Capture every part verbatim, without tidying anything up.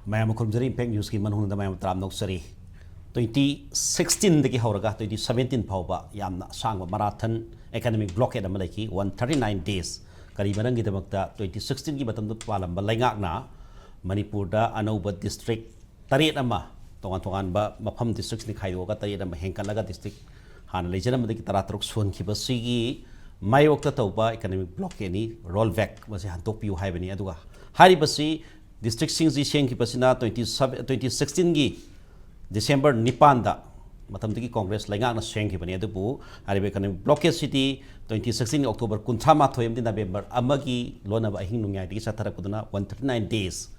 ꯃꯌꯥꯝ ꯈꯨꯔꯨꯝꯖꯔꯤ꯫ ꯏꯝꯄꯦꯛ ꯅ꯭ꯌꯨꯁꯀꯤ ꯃꯅꯨꯡꯗ ꯃꯌꯥꯝ ꯇꯔꯥꯝꯅ ꯑꯣꯛꯆꯔꯤ꯫ ꯇ꯭ꯋꯦꯟꯇꯤ ꯁꯤꯛꯁꯇꯤꯟꯗꯒꯤ ꯍꯧꯔꯒ ꯇ꯭ꯋꯦꯟꯇꯤ ꯁꯕꯦꯟꯇꯤꯟ ꯐꯥꯎꯕ ꯌꯥꯝꯅ ꯑꯁꯥꯡꯕ ꯃꯔꯥꯊꯟ ꯑꯦꯀꯅꯣꯃꯤꯛ ꯕ꯭ꯂꯣꯀꯦꯠ ꯑꯃ ꯂꯩꯈꯤ, ꯋꯥꯟ ꯊꯥꯔꯇꯤ ꯅꯥꯏꯟ ꯗꯦꯖ꯫ ꯀꯔꯤ ꯃꯔꯝꯒꯤꯗꯃꯛꯇ? ꯇ꯭ꯋꯦꯟꯇꯤ ꯁꯤꯛꯁꯇꯤꯟꯒꯤ ꯃꯇꯝꯗ ꯄꯥꯜꯂꯝꯕ ꯂꯩꯉꯥꯛꯅ ꯃꯅꯤꯄꯨꯔꯗ ꯑꯅꯧꯕ ꯗꯤꯁꯇ꯭ꯔꯤꯛ ꯇꯔꯦꯠ ꯑꯃ, ꯇꯣꯉꯥꯟ ꯇꯣꯉꯥꯟꯕ ꯃꯐꯝ ꯗꯤꯁꯇ꯭ꯔꯤꯛꯁꯤꯡ ꯈꯥꯏꯗꯣꯛꯑꯒ ꯇꯔꯦꯠ ꯑꯃ ꯍꯦꯟꯒꯠꯂꯒ ꯗꯤꯁꯇ꯭ꯔꯤꯛ ꯍꯥꯟꯅ ꯂꯩꯖꯔꯝꯕꯗꯒꯤ ꯇꯔꯥꯇꯔꯨꯛ ꯁꯨꯍꯟꯈꯤꯕꯁꯤꯒꯤ ꯃꯥꯌꯣꯛꯇ ꯇꯧꯕ ꯏꯀꯅꯣꯃꯤꯛ ꯕ꯭ꯂꯣꯀꯦꯠꯅꯤ, ꯔꯣꯜ ꯕꯦꯛ ꯃꯁꯤ ꯍꯟꯗꯣꯛꯄꯤꯌꯨ ꯍꯥꯏꯕꯅꯤ꯫ ꯑꯗꯨꯒ ꯍꯥꯏꯔꯤꯕꯁꯤ ꯗꯤꯁꯇ꯭ꯔꯤꯛꯁꯤꯡꯁꯤ ꯁꯦꯝꯈꯤꯕꯁꯤꯅ ꯇ꯭ꯋꯦꯟꯇꯤ ꯁꯕꯦꯟ, ꯇ꯭ꯋꯦꯟꯇꯤ ꯁꯤꯛꯁꯇꯤꯟꯒꯤ ꯗꯤꯁꯦꯝꯕꯔ ꯅꯤꯄꯥꯟꯗ ꯃꯇꯝꯗꯨꯒꯤ ꯀꯣꯡꯒ꯭ꯔꯦꯁ ꯂꯩꯉꯥꯛꯅ ꯁꯦꯝꯈꯤꯕꯅꯤ꯫ ꯑꯗꯨꯕꯨ ꯍꯥꯏꯔꯤꯕ ꯏꯀꯅꯣꯃꯤꯛ ꯕ꯭ꯂꯣꯀꯦꯠꯁꯤꯗꯤ ꯇ꯭ꯋꯦꯟꯇꯤ ꯁꯤꯛꯁꯇꯤꯟꯒꯤ ꯑꯣꯛꯇꯣꯕꯔ ꯀꯨꯟꯊ꯭ꯔꯥ ꯃꯥꯊꯣꯏ ꯑꯃꯗꯤ ꯅꯕꯦꯝꯕꯔ ꯑꯃꯒꯤ ꯂꯣꯟꯅꯕ ꯑꯍꯤꯡ ꯅꯣꯡꯌꯥꯏꯗꯒꯤ ꯆꯠꯊꯔꯛꯄꯗꯨꯅ ꯋꯥꯟ ꯊꯥꯔꯇꯤ ꯅꯥꯏꯟ ꯗꯦꯖ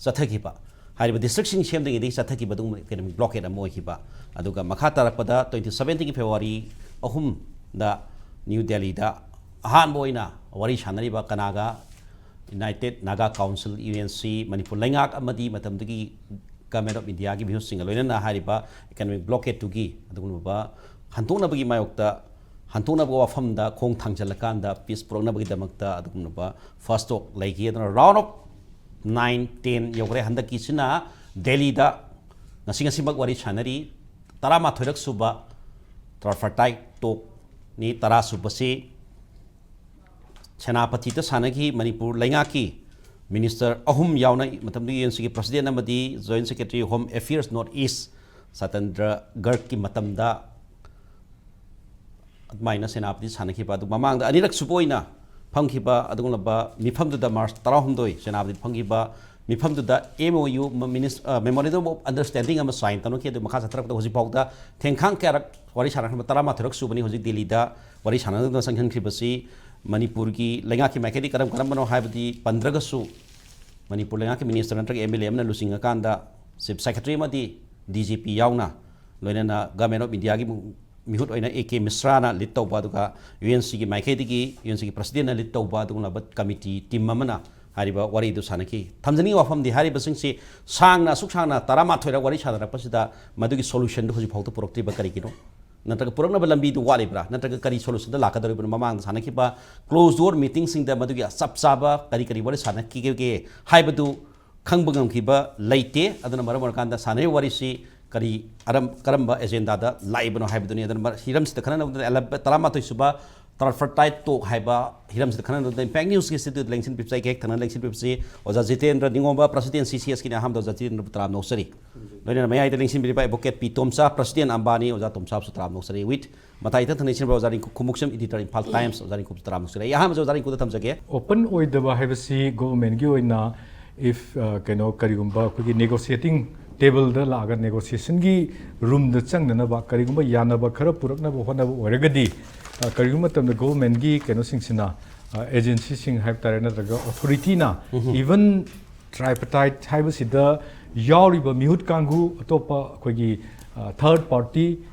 ꯆꯠꯊꯈꯤꯕ꯫ ꯍꯥꯏꯔꯤꯕ ꯗꯤꯁꯇ꯭ꯔꯤꯛꯁꯤꯡ ꯁꯦꯝꯗ꯭ꯔꯤꯉꯩꯗꯒꯤ ꯆꯠꯊꯈꯤꯕ ꯑꯗꯨꯒꯨꯝꯕ ꯏꯀꯅꯣꯃꯤꯛ ꯕ꯭ꯂꯣꯀꯦꯠ ꯑꯃ ꯑꯣꯏꯈꯤꯕ꯫ ꯑꯗꯨꯒ ꯃꯈꯥ ꯇꯥꯔꯛꯄꯗ ꯇ꯭ꯋꯦꯟꯇꯤ ꯁꯕꯦꯟꯇꯤꯟꯒꯤ ꯐꯦꯕ꯭ꯔꯨꯋꯥꯔꯤ ꯑꯍꯨꯝꯗ ꯅ꯭ꯌꯨ ꯗꯦꯜꯂꯤꯗ ꯑꯍꯥꯟꯕ ꯑꯣꯏꯅ ꯋꯥꯔꯤ ꯁꯥꯟꯅꯔꯤꯕ ꯀꯅꯥꯒ? United Naga council, U N C, Manipur ꯂꯩꯉꯥꯛ ꯑꯃꯗꯤ ꯃꯇꯝꯗꯨꯒꯤ ꯒꯚꯔꯟꯃꯦꯟꯠ ꯑꯣꯐ ꯏꯟꯗꯤꯌꯥꯒꯤ ꯃꯤꯍꯨꯠꯁꯤꯡꯒ ꯂꯣꯏꯅꯅ ꯍꯥꯏꯔꯤꯕ ꯏꯀꯅꯣꯃꯤꯛ ꯕ꯭ꯂꯣꯀꯦꯠꯇꯨꯒꯤ ꯑꯗꯨꯒꯨꯝꯂꯕ ꯍꯟꯗꯣꯛꯅꯕꯒꯤ ꯃꯥꯌꯣꯛꯇ, ꯍꯟꯗꯣꯛꯅꯕ ꯋꯥꯐꯝꯗ ꯈꯣꯡ ꯊꯥꯡꯖꯤꯜꯂꯀꯥꯟꯗ ꯄꯤꯁ ꯄꯨꯔꯛꯅꯕꯒꯤꯗꯃꯛꯇ ꯑꯗꯨꯒꯨꯝꯂꯕ ꯐꯥꯁꯠ ꯇꯣꯛ ꯂꯩꯈꯤ꯫ ꯑꯗꯨꯅ ꯔꯥꯎꯟ ꯑꯣꯐ ꯅꯥꯏꯟ, ꯇꯦꯟ ꯌꯧꯈ꯭ꯔꯦ꯫ ꯍꯟꯗꯛꯀꯤꯁꯤꯅ ꯗꯦꯜꯂꯤꯗ ꯉꯁꯤ, ꯉꯁꯤꯃꯛ ꯋꯥꯔꯤ ꯁꯥꯟꯅꯔꯤ꯫ ꯇꯔꯥꯃꯥꯊꯣꯏꯔꯛ ꯁꯨꯕ ꯇ꯭ꯔꯥꯏꯄꯥꯔꯇꯥꯏꯠ ꯇꯣꯛꯅꯤ꯫ ꯇꯔꯥ ꯁꯨꯕꯁꯤ ꯁꯦꯅꯥꯄꯇꯤꯗ ꯁꯥꯟꯅꯈꯤ꯫ ꯃꯅꯤꯄꯨꯔ ꯂꯩꯉꯥꯛꯀꯤ ꯃꯤꯅꯤꯁꯇꯔ ꯑꯍꯨꯝ ꯌꯥꯎꯅ, ꯃꯇꯝꯗꯨꯒꯤ ꯌꯨ ꯑꯦꯟ ꯁꯤꯒꯤ ꯄ꯭ꯔꯁꯤꯗꯦꯟ ꯑꯃꯗꯤ joint secretary home affairs north east Satyendra ꯒꯔꯒꯀꯤ ꯃꯇꯝꯗ ꯑꯗꯨꯃꯥꯏꯅ ꯁꯦꯅꯥꯄꯇꯤ ꯁꯥꯟꯅꯈꯤꯕ꯫ ꯑꯗꯨ ꯃꯃꯥꯡꯗ ꯑꯅꯤꯔꯛ ꯁꯨꯕ ꯑꯣꯏꯅ ꯐꯝꯈꯤꯕ ꯑꯗꯨꯒꯨꯝꯂꯕ ꯃꯤꯐꯝꯗꯨꯗ, ꯃꯥꯔꯆ ꯇꯔꯥꯍꯨꯝꯗꯣꯏ ꯁꯦꯅꯥꯄꯇꯤꯗ ꯐꯝꯈꯤꯕ ꯃꯤꯐꯝꯗꯨꯗ ꯑꯦꯝ ꯑꯣ ꯌꯨ, ꯃ-, ꯃꯤꯅꯤꯁ-, ꯑ, Memorandum of Understanding ꯑꯃ ꯁꯥꯏꯟ ꯇꯧꯅꯈꯤ꯫ ꯑꯗꯨ ꯃꯈꯥ ꯆꯠꯊꯔꯛꯄꯗ ꯍꯧꯖꯤꯛ ꯐꯥꯎꯗ ꯊꯦꯡꯈꯥꯡ ꯀꯌꯥꯔꯛ ꯋꯥꯔꯤ ꯁꯥꯟꯅꯈ꯭ꯔꯕ? ꯇꯔꯥꯃꯥꯊꯣꯏꯔꯛ ꯁꯨꯕꯅꯤ ꯍꯧꯖꯤꯛ ꯗꯦꯜꯂꯤꯗ ꯋꯥꯔꯤ ꯁꯥꯟꯅꯗꯨꯅ ꯆꯪꯍꯟꯈ꯭ꯔꯤꯕꯁꯤ꯫ ꯃꯅꯤꯄꯨꯔꯒꯤ ꯂꯩꯉꯥꯛꯀꯤ ꯃꯥꯏꯀꯩꯗꯒꯤ ꯀꯔꯝ ꯀꯔꯝꯕꯅꯣ ꯍꯥꯏꯕꯗꯤ ꯄꯟꯗ꯭ꯔꯒꯁꯨ, ꯃꯅꯤꯄꯨꯔ ꯂꯩꯉꯥꯛꯀꯤ ꯃꯤꯅꯤꯁꯇꯔ ꯅꯠꯇ꯭ꯔꯒ ꯑꯦꯝ ꯑꯦꯜ ꯑꯦ ꯑꯃꯅ ꯂꯨꯆꯤꯡꯉꯀꯥꯟꯗ ꯆꯤꯐ ꯁꯦꯀ꯭ꯔꯦꯇꯔꯤ ꯑꯃꯗꯤ ꯗꯤ ꯖꯤ ꯄꯤ ꯌꯥꯎꯅ, ꯂꯣꯏꯅꯅ ꯒꯚꯔꯟꯃꯦꯟꯠ ꯑꯣꯐ ꯏꯟꯗꯤꯌꯥꯒꯤ ꯃꯤꯍꯨꯠ ꯑꯣꯏꯅ ꯑꯦ ꯀꯦ ꯃꯤꯁ꯭ꯔꯥꯅ ꯂꯤꯗ ꯇꯧꯕ, ꯑꯗꯨꯒ ꯌꯨ ꯑꯦꯟ ꯁꯤꯒꯤ ꯃꯥꯏꯀꯩꯗꯒꯤ ꯌꯨ ꯑꯦꯟ ꯁꯤꯒꯤ ꯄ꯭ꯔꯁꯤꯗꯦꯟꯠꯅ ꯂꯤꯗ ꯇꯧꯕ ꯑꯗꯨꯒꯨꯝꯂꯕ ꯀꯃꯤꯇꯤ ꯇꯤꯝ ꯑꯃꯅ ꯍꯥꯏꯔꯤꯕ ꯋꯥꯔꯤꯗꯨ ꯁꯥꯟꯅꯈꯤ꯫ ꯊꯝꯖꯅꯤꯡꯉꯤ ꯋꯥꯐꯝꯗꯤ, ꯍꯥꯏꯔꯤꯕꯁꯤꯡꯁꯤ ꯁꯥꯡꯅ, ꯑꯁꯨꯛ ꯁꯥꯡꯅ ꯇꯔꯥꯃꯥꯊꯣꯏꯔꯛ ꯋꯥꯔꯤ ꯁꯥꯟꯅꯔꯛꯄꯁꯤꯗ ꯃꯗꯨꯒꯤ ꯁꯣꯂꯨꯁꯟꯗꯨ ꯍꯧꯖꯤꯛ ꯐꯥꯎꯗ ꯄꯨꯔꯛꯇ꯭ꯔꯤꯕ ꯀꯔꯤꯒꯤꯅꯣ? ꯅꯠꯇ꯭ꯔꯒ ꯄꯨꯔꯛꯅꯕ ꯂꯝꯕꯤꯗꯨ ꯋꯥꯠꯂꯤꯕ꯭ꯔꯥ? ꯅꯠꯇ꯭ꯔꯒ ꯀꯔꯤ ꯁꯣꯂꯨꯁꯟꯗ ꯂꯥꯛꯀꯗꯧꯔꯤꯕꯅꯣ? ꯃꯃꯥꯡꯗ ꯁꯥꯟꯅꯈꯤꯕ ꯀ꯭ꯂꯣꯖ ꯗꯣꯔ ꯃꯤꯇꯤꯡꯁꯤꯡꯗ ꯃꯗꯨꯒꯤ ꯆꯞ ꯆꯥꯕ ꯀꯔꯤ ꯀꯔꯤ ꯋꯥꯔꯤ ꯁꯥꯟꯅꯈꯤꯒꯦ ꯍꯥꯏꯕꯗꯨ ꯈꯪꯕ ꯉꯝꯈꯤꯕ ꯂꯩꯇꯦ꯫ ꯑꯗꯨꯅ ꯃꯔꯝ ꯑꯣꯏꯔꯀꯥꯟꯗ ꯁꯥꯟꯅꯔꯤꯕ ꯋꯥꯔꯤꯁꯤ ꯀꯔꯤ ꯑꯔꯝ-, ꯀꯔꯝꯕ ꯑꯦꯖꯦꯟꯗꯥꯗ ꯂꯥꯛꯏꯕꯅꯣ ꯍꯥꯏꯕꯗꯨꯅꯤ꯫ ꯑꯗꯨꯅ ꯃꯔ-, ꯍꯤꯔꯝꯁꯤꯗ ꯈꯟꯅꯅꯕꯗ ꯑꯦꯂ-, ꯇꯔꯥꯃꯥꯊꯣꯏ ꯁꯨꯕ ꯇ꯭ꯔꯥꯏꯐꯔꯇꯥꯏꯠ ꯇꯣꯛ ꯍꯥꯏꯕ ꯍꯤꯔꯝꯁꯤꯗ ꯈꯟꯅꯅꯕꯗ ꯏꯝꯄꯦꯛ ꯅ꯭ꯌꯨꯁꯀꯤ ꯁ꯭ꯇꯨꯗꯤꯑꯣꯗ ꯂꯦꯡꯁꯤꯟꯕꯤꯕꯁꯦ ꯑꯩꯒꯤ ꯍꯦꯛ ꯊꯪꯅ ꯂꯦꯡꯁꯤꯟꯕꯤꯕꯁꯤ ꯑꯣꯖꯥ ꯖꯤꯇꯦꯟꯗ꯭ꯔ ꯅꯤꯉꯣꯝꯕ, ꯄ꯭ꯔꯁꯤꯗꯦꯟ ꯁꯤ ꯁꯤ ꯑꯦꯁꯀꯤꯅꯤ꯫ ꯑꯍꯥꯟꯕꯗ ꯑꯣꯖꯥ ꯖꯤꯇꯦꯟꯗ꯭ꯔꯕꯨ ꯇꯔꯥꯝꯅ ꯑꯣꯛꯆꯔꯤ꯫ ꯂꯣꯏꯅꯅ ꯃꯌꯥꯏꯗ ꯂꯦꯡꯁꯤꯟꯕꯤꯔꯤꯕ ꯑꯦꯗꯚꯣꯀꯦꯠ ꯄꯤ ꯇꯣꯝꯆꯥ, ꯄ꯭ꯔꯁꯤꯗꯦꯟ ꯑꯝꯕꯥꯅꯤ, ꯑꯣꯖꯥ ꯇꯣꯝꯆꯥꯕꯨꯁꯨ ꯇꯔꯥꯝꯅ ꯑꯣꯛꯆꯔꯤ꯫ With ꯃꯇꯥꯏ ꯏꯊꯪ ꯊꯪꯅ ꯂꯦꯡꯁꯤꯟꯕ ꯑꯣꯖꯥ ꯔꯤꯡꯀꯨ ꯈꯨꯃꯨꯛꯁꯝ, ꯏꯗꯤꯇꯔ ꯏꯝꯐꯥꯜ ꯇꯥꯏꯝꯁ, ꯑꯣꯖꯥ ꯔꯤꯡꯀꯨꯁꯨ ꯇꯔꯥꯝꯅ ꯑꯣꯛꯆꯔꯤ꯫ ꯑꯩ ꯑꯍꯥꯟꯕꯁꯦ ꯑꯣꯖꯥ ꯔꯤꯡꯀꯨꯗ ꯊꯝꯖꯒꯦ꯫ ꯑꯣꯄꯟ ꯑꯣꯏꯗꯕ ꯍꯥꯏꯕꯁꯤ ꯒꯣꯚꯔꯟꯃꯦꯟꯠꯀꯤ ꯑꯣꯏꯅ if ꯀꯩꯅꯣ ꯀꯔꯤꯒꯨꯝꯕ ꯑꯩꯈꯣꯏꯒꯤ ꯅꯦꯒꯣꯁꯤꯌꯦꯇꯤꯡ ꯇꯦꯕꯜꯗ ꯂꯥꯛꯑꯒ ꯅꯦꯒꯣꯁꯤꯌꯦꯁꯟꯒꯤ ꯔꯨꯝꯗ ꯆꯪꯅꯅꯕ ꯀꯔꯤꯒꯨꯝꯕ ꯌꯥꯅꯕ ꯈꯔ ꯄꯨꯔꯛꯅꯕ ꯍꯣꯠꯅꯕ ꯑꯣꯏꯔꯒꯗꯤ ꯀꯔꯤꯒꯨꯝꯕ ꯃꯇꯝꯗ ꯒꯣꯚꯔꯟꯃꯦꯟꯠꯀꯤ ꯀꯩꯅꯣꯁꯤꯡꯁꯤꯅ ꯑꯦꯖꯦꯟꯁꯤꯁꯤꯡ ꯍꯥꯏꯕ ꯇꯥꯔꯦ ꯅꯠꯇ꯭ꯔꯒ ꯑꯣꯊꯣꯔꯤꯇꯤꯅ ꯏꯚꯟ ꯇ꯭ꯔꯥꯏꯐꯔꯇꯥꯏꯠ ꯍꯥꯏꯕꯁꯤꯗ ꯌꯥꯎꯔꯤꯕ ꯃꯤꯍꯨꯠ ꯀꯥꯡꯕꯨ ꯑꯇꯣꯞꯄ ꯑꯩꯈꯣꯏꯒꯤ ꯊꯔꯠ ꯄꯥꯔꯇꯤ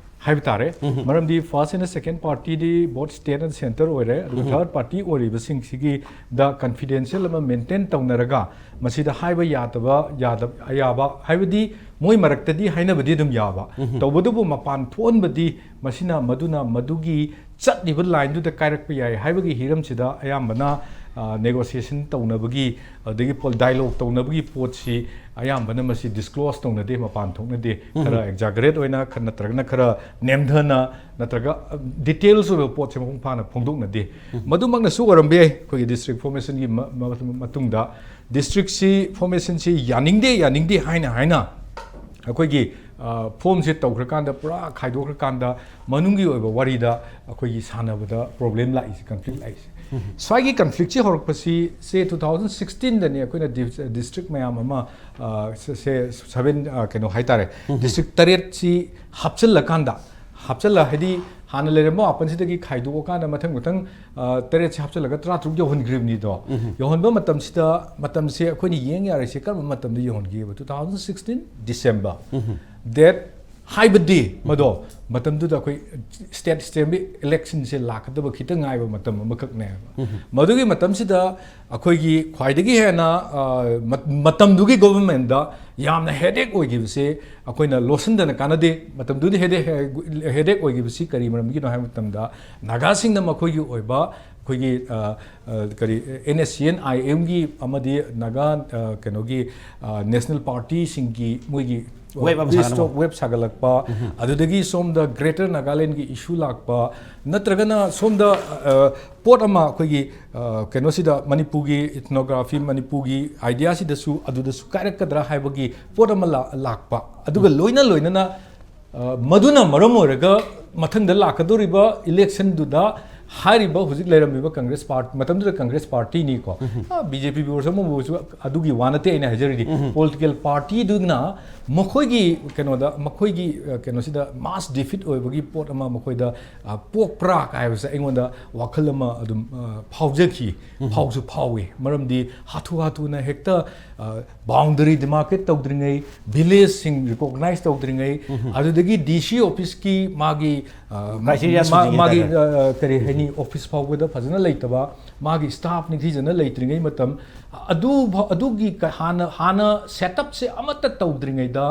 ꯍꯥꯏꯕ ꯇꯥꯔꯦ꯫ ꯃꯔꯝꯗꯤ ꯐꯥꯔꯁ ꯑꯦꯟ ꯁꯦꯀꯦꯟ ꯄꯥꯔꯇꯤꯗꯤ ꯕꯣꯠ ꯁ꯭ꯇꯦꯠ ꯑꯦꯟ ꯁꯦꯟꯇꯔ ꯑꯣꯏꯔꯦ꯫ ꯑꯗꯨꯒ ꯊꯔꯠ ꯄꯥꯔꯇꯤ ꯑꯣꯏꯔꯤꯕꯁꯤꯡꯁꯤꯒꯤꯗ ꯀꯟꯐꯤꯗꯦꯟꯁꯤꯌꯦꯜ ꯑꯃ ꯃꯦꯟꯇꯦꯟ ꯇꯧꯅꯔꯒ ꯃꯁꯤꯗ ꯍꯥꯏꯕ ꯌꯥꯗꯕ ꯌꯥꯗꯕ ꯑꯌꯥꯕ ꯍꯥꯏꯕꯗꯤ ꯃꯣꯏ ꯃꯔꯛꯇꯗꯤ ꯍꯥꯏꯅꯕꯗꯤ ꯑꯗꯨꯝ ꯌꯥꯕ, ꯇꯧꯕꯇꯕꯨ ꯃꯄꯥꯟ ꯊꯣꯛꯍꯟꯕꯗꯤ ꯃꯁꯤꯅ ꯃꯗꯨꯅ ꯃꯗꯨꯒꯤ ꯆꯠꯂꯤꯕ ꯂꯥꯏꯟꯗꯨꯗ ꯀꯥꯏꯔꯛꯄ ꯌꯥꯏ ꯍꯥꯏꯕꯒꯤ ꯍꯤꯔꯝꯁꯤꯗ ꯑꯌꯥꯝꯕꯅ ꯅꯦꯒꯣꯁꯤꯌꯦꯁꯟ ꯇꯧꯅꯕꯒꯤ ꯑꯗꯒꯤ ꯗꯥꯏꯂꯣꯛ ꯇꯧꯅꯕꯒꯤ ꯄꯣꯠꯁꯤ ꯑꯌꯥꯝꯕꯅ ꯃꯁꯤ ꯗꯤꯁꯀ꯭ꯂꯣꯁ ꯇꯧꯅꯗꯦ, ꯃꯄꯥꯟ ꯊꯣꯛꯅꯗꯦ꯫ ꯈꯔ ꯑꯦꯛꯖꯥꯒꯔꯦꯠ ꯑꯣꯏꯅ ꯈꯔ ꯅꯠꯇ꯭ꯔꯒꯅ ꯈꯔ ꯅꯦꯝꯊꯅ ꯅꯠꯇ꯭ꯔꯒ ꯗꯤꯇꯦꯜꯁ ꯑꯣꯏꯕ ꯄꯣꯠꯁꯦ ꯃꯄꯨꯡ ꯐꯥꯅ ꯐꯣꯡꯗꯣꯛꯅꯗꯦ꯫ ꯃꯗꯨꯃꯛꯅꯁꯨ ꯑꯣꯏꯔꯝꯕ ꯌꯥꯏ ꯑꯩꯈꯣꯏꯒꯤ ꯗꯤꯁꯇ꯭ꯔꯤꯛ ꯐꯣꯔꯃꯦꯁꯟꯒꯤ ꯃꯇꯨꯡꯗ ꯗꯤꯁꯇ꯭ꯔꯤꯛꯁꯤ ꯐꯣꯔꯃꯦꯁꯟꯁꯤ ꯌꯥꯅꯤꯡꯗꯦ ꯌꯥꯅꯤꯡꯗꯦ ꯍꯥꯏꯅ ꯍꯥꯏꯅ ꯑꯩꯈꯣꯏꯒꯤ ꯐꯣꯝꯁꯦ ꯇꯧꯈ꯭ꯔꯀꯥꯟꯗ ꯄꯨꯔꯥ ꯈꯥꯏꯗꯣꯛꯈ꯭ꯔꯀꯥꯟꯗ ꯃꯅꯨꯡꯒꯤ ꯑꯣꯏꯕ ꯋꯥꯔꯤꯗ ꯑꯩꯈꯣꯏꯒꯤ ꯁꯥꯟꯅꯕꯗ ꯄ꯭ꯔꯣꯕ꯭ꯂꯦꯝ ꯂꯥꯛꯏꯁꯦ, ꯀꯟꯐ꯭ꯂꯤꯛ ꯂꯥꯛꯏꯁꯦ꯫ ꯁ꯭ꯋꯥꯏꯒꯤ ꯀꯟꯐ꯭ꯂꯤꯛꯁꯤ ꯍꯧꯔꯛꯄꯁꯤ ꯁꯦ ꯇꯨ ꯊꯥꯎꯖꯟ ꯁꯤꯛꯁꯇꯤꯟꯗꯅꯤ ꯑꯩꯈꯣꯏꯅ ꯗꯤꯁꯇ꯭ꯔꯤꯛ ꯃꯌꯥꯝ ꯑꯃ ꯁꯦ ꯁꯚꯦꯟ ꯀꯩꯅꯣ ꯍꯥꯏꯇꯥꯔꯦ, ꯗꯤꯁꯇ꯭ꯔꯤꯛ ꯇꯔꯦꯠꯁꯤ ꯍꯥꯞꯆꯤꯜꯂꯀꯥꯟꯗ ꯍꯥꯞꯆꯤꯜꯂ ꯍꯥꯏꯗꯤ ꯍꯥꯟꯅ ꯂꯩꯔꯝꯕ ꯃꯥꯄꯟꯁꯤꯗꯒꯤ ꯈꯥꯏꯗꯣꯛꯑꯀꯥꯟꯗ ꯃꯊꯪ ꯃꯊꯪ ꯇꯔꯦꯠꯁꯦ ꯍꯥꯞꯆꯤꯜꯂꯒ ꯇꯔꯥꯇꯔꯨꯛ ꯌꯧꯍꯟꯈ꯭ꯔꯤꯕꯅꯤꯗꯣ꯫ ꯌꯧꯍꯟꯕ ꯃꯇꯝꯁꯤꯗ ꯃꯇꯝꯁꯦ ꯑꯩꯈꯣꯏꯅ ꯌꯦꯡ ꯌꯥꯔꯤꯁꯦ ꯀꯔꯝꯕ ꯃꯇꯝꯗ ꯌꯧꯍꯟꯈꯤꯕ? Two thousand sixteen December date ꯍꯥꯏꯕꯗꯤ ꯃꯗꯣ ꯃꯇꯝꯗꯨꯗ ꯑꯩꯈꯣꯏ ꯁ꯭ꯇꯦꯠ ꯑꯦꯁꯦꯝꯕ꯭ꯂꯤ ꯏꯂꯦꯛꯁꯟꯁꯦ ꯂꯥꯛꯀꯗꯕ ꯈꯤꯇꯪ ꯉꯥꯏꯕ ꯃꯇꯝ ꯑꯃꯈꯛꯅꯦꯕ꯫ ꯃꯗꯨꯒꯤ ꯃꯇꯝꯁꯤꯗ ꯑꯩꯈꯣꯏꯒꯤ ꯈ꯭ꯋꯥꯏꯗꯒꯤ ꯍꯦꯟꯅ ꯃꯇꯝꯗꯨꯒꯤ ꯒꯣꯚꯔꯟꯃꯦꯟꯠꯗ ꯌꯥꯝꯅ ꯍꯦꯗꯦꯛ ꯑꯣꯏꯈꯤꯕꯁꯦ ꯑꯩꯈꯣꯏꯅ ꯂꯣꯠꯁꯤꯟꯗꯅ ꯀꯥꯟꯅꯗꯦ꯫ ꯃꯇꯝꯗꯨꯗꯤ ꯍꯦꯗꯦꯛ ꯍꯦꯗꯦꯛ ꯑꯣꯏꯈꯤꯕꯁꯤ ꯀꯔꯤ ꯃꯔꯝꯒꯤꯅꯣ ꯍꯥꯏꯕ ꯃꯇꯝꯗ ꯅꯥꯒꯥꯁꯤꯡꯅ ꯃꯈꯣꯏꯒꯤ ꯑꯣꯏꯕ ꯑꯩꯈꯣꯏꯒꯤ ꯑ, ꯑ, ꯀꯔꯤ, ꯑꯦꯟ ꯑꯦꯁ ꯁꯤ ꯑꯦꯟ ꯑꯥꯏ ꯑꯦꯝꯒꯤ ꯑꯃꯗꯤ ꯅꯥꯒꯥ, ꯑ, ꯀꯩꯅꯣꯒꯤ, ꯑ, ꯅꯦꯁꯅꯦꯜ ꯄꯥꯔꯇꯤꯁꯤꯡꯒꯤ ꯃꯣꯏꯒꯤ Web ꯑꯃ ꯁꯥꯒꯠꯂꯝꯕ꯫ ꯋꯦꯕ ꯁꯥꯒꯠꯂꯛꯄ, ꯑꯗꯨꯗꯒꯤ ꯁꯣꯝꯗ ꯒ꯭ꯔꯦꯇꯔ ꯅꯥꯒꯥꯂꯦꯟꯒꯤ ꯏꯁꯨ ꯂꯥꯛꯄ, ꯅꯠꯇ꯭ꯔꯒꯅ ꯁꯣꯝꯗ ꯑ, ꯄꯣꯠ ꯑꯃ ꯑꯩꯈꯣꯏꯒꯤ ꯑ, ꯀꯩꯅꯣꯁꯤꯗ ꯃꯅꯤꯄꯨꯔꯒꯤ ꯏꯊꯅꯣꯒ꯭ꯔꯥꯐꯤ, ꯃꯅꯤꯄꯨꯔꯒꯤ ꯑꯥꯏꯗꯤꯌꯥꯁꯤꯗꯁꯨ ꯑꯗꯨꯗꯁꯨ ꯀꯥꯏꯔꯛꯀꯗ꯭ꯔꯥ ꯍꯥꯏꯕꯒꯤ ꯄꯣꯠ ꯑꯃ ꯂꯥ- ꯂꯥꯛꯄ, ꯑꯗꯨꯒ ꯂꯣꯏꯅ ꯂꯣꯏꯅꯅ ꯑ, ꯃꯗꯨꯅ ꯃꯔꯝ ꯑꯣꯏꯔꯒ ꯃꯊꯪꯗ ꯂꯥꯛꯀꯗꯧꯔꯤꯕ ꯏꯂꯦꯛꯁꯟꯗꯨꯗ ꯍꯥꯏꯔꯤꯕ ꯍꯧꯖꯤꯛ ꯂꯩꯔꯝꯃꯤꯕ ꯀꯪꯒ꯭ꯔꯦꯁ ꯄꯥꯔꯇꯤ, ꯃꯇꯝꯗꯨꯗ ꯀꯪꯒ꯭ꯔꯦꯁ ꯄꯥꯔꯇꯤꯅꯤꯀꯣ, ꯕꯤ ꯖꯦ ꯄꯤꯕꯨ ꯑꯣꯏꯔꯁꯨ ꯑꯃꯕꯨ ꯑꯣꯏꯔꯁꯨ, ꯑꯗꯨꯒꯤ ꯋꯥ ꯅꯠꯇꯦ ꯑꯩꯅ ꯍꯥꯏꯖꯔꯤꯗꯤ, ꯄꯣꯂꯤꯇꯤꯀꯦꯜ ꯄꯥꯔꯇꯤꯗꯨꯅ ꯃꯈꯣꯏꯒꯤ ꯀꯩꯅꯣꯗ, ꯃꯈꯣꯏꯒꯤ ꯑ, ꯀꯩꯅꯣꯁꯤꯗ ꯃꯥꯁ ꯗꯤꯐꯤꯠ ꯑꯣꯏꯕꯒꯤ ꯄꯣꯠ ꯑꯃ ꯃꯈꯣꯏꯗ ꯑ, ꯄꯣꯛꯄ꯭ꯔꯥ ꯍꯥꯏꯕꯁꯦ ꯑꯩꯉꯣꯟꯗ ꯋꯥꯈꯜ ꯑꯃ ꯑꯗꯨꯝ ꯑ, ꯐꯥꯎꯖꯈꯤ, ꯐꯥꯎꯁꯨ ꯐꯥꯎꯏ꯫ ꯃꯔꯝꯗꯤ ꯍꯥꯊꯨ ꯍꯥꯊꯨꯅ ꯍꯦꯛꯇ ꯕꯥꯎꯟꯗꯔꯤ ꯗꯤꯃꯥꯔꯀꯦꯠ ꯇꯧꯗ꯭ꯔꯤꯉꯩ, ꯚꯤꯂꯦꯖꯁꯤꯡ ꯔꯤꯀꯣꯛꯅꯥꯏꯁ ꯇꯧꯗ꯭ꯔꯤꯉꯩ, ꯑꯗꯨꯗꯒꯤ ꯗꯤ ꯁꯤ ꯑꯣꯐꯤꯁꯀꯤ ꯃꯥꯒꯤ ꯑ, Criteria ꯃꯥ- ꯁꯨꯗ꯭ꯔꯤꯉꯩ ꯃꯥꯒꯤ ꯍꯥꯏꯇꯥꯔꯦ꯫ ꯑ, ꯀꯔꯤ ꯍꯥꯏꯅꯤ, ꯑꯣꯐꯤꯁ ꯐꯥꯎꯕꯗ ꯐꯖꯅ ꯂꯩꯇꯕ, ꯃꯥꯒꯤ ꯁ꯭ꯇꯥꯐ ꯅꯤꯡꯊꯤꯖꯅ ꯂꯩꯇ꯭ꯔꯤꯉꯩ ꯃꯇꯝ, ꯑꯗꯨ ꯐꯥꯎ- ꯑꯗꯨꯒꯤ ꯀ- ꯍꯥꯟꯅ ꯍꯥꯟꯅ ꯁꯦꯠꯑꯞꯁꯦ ꯑꯃꯠꯇ ꯇꯧꯗ꯭ꯔꯤꯉꯩꯗ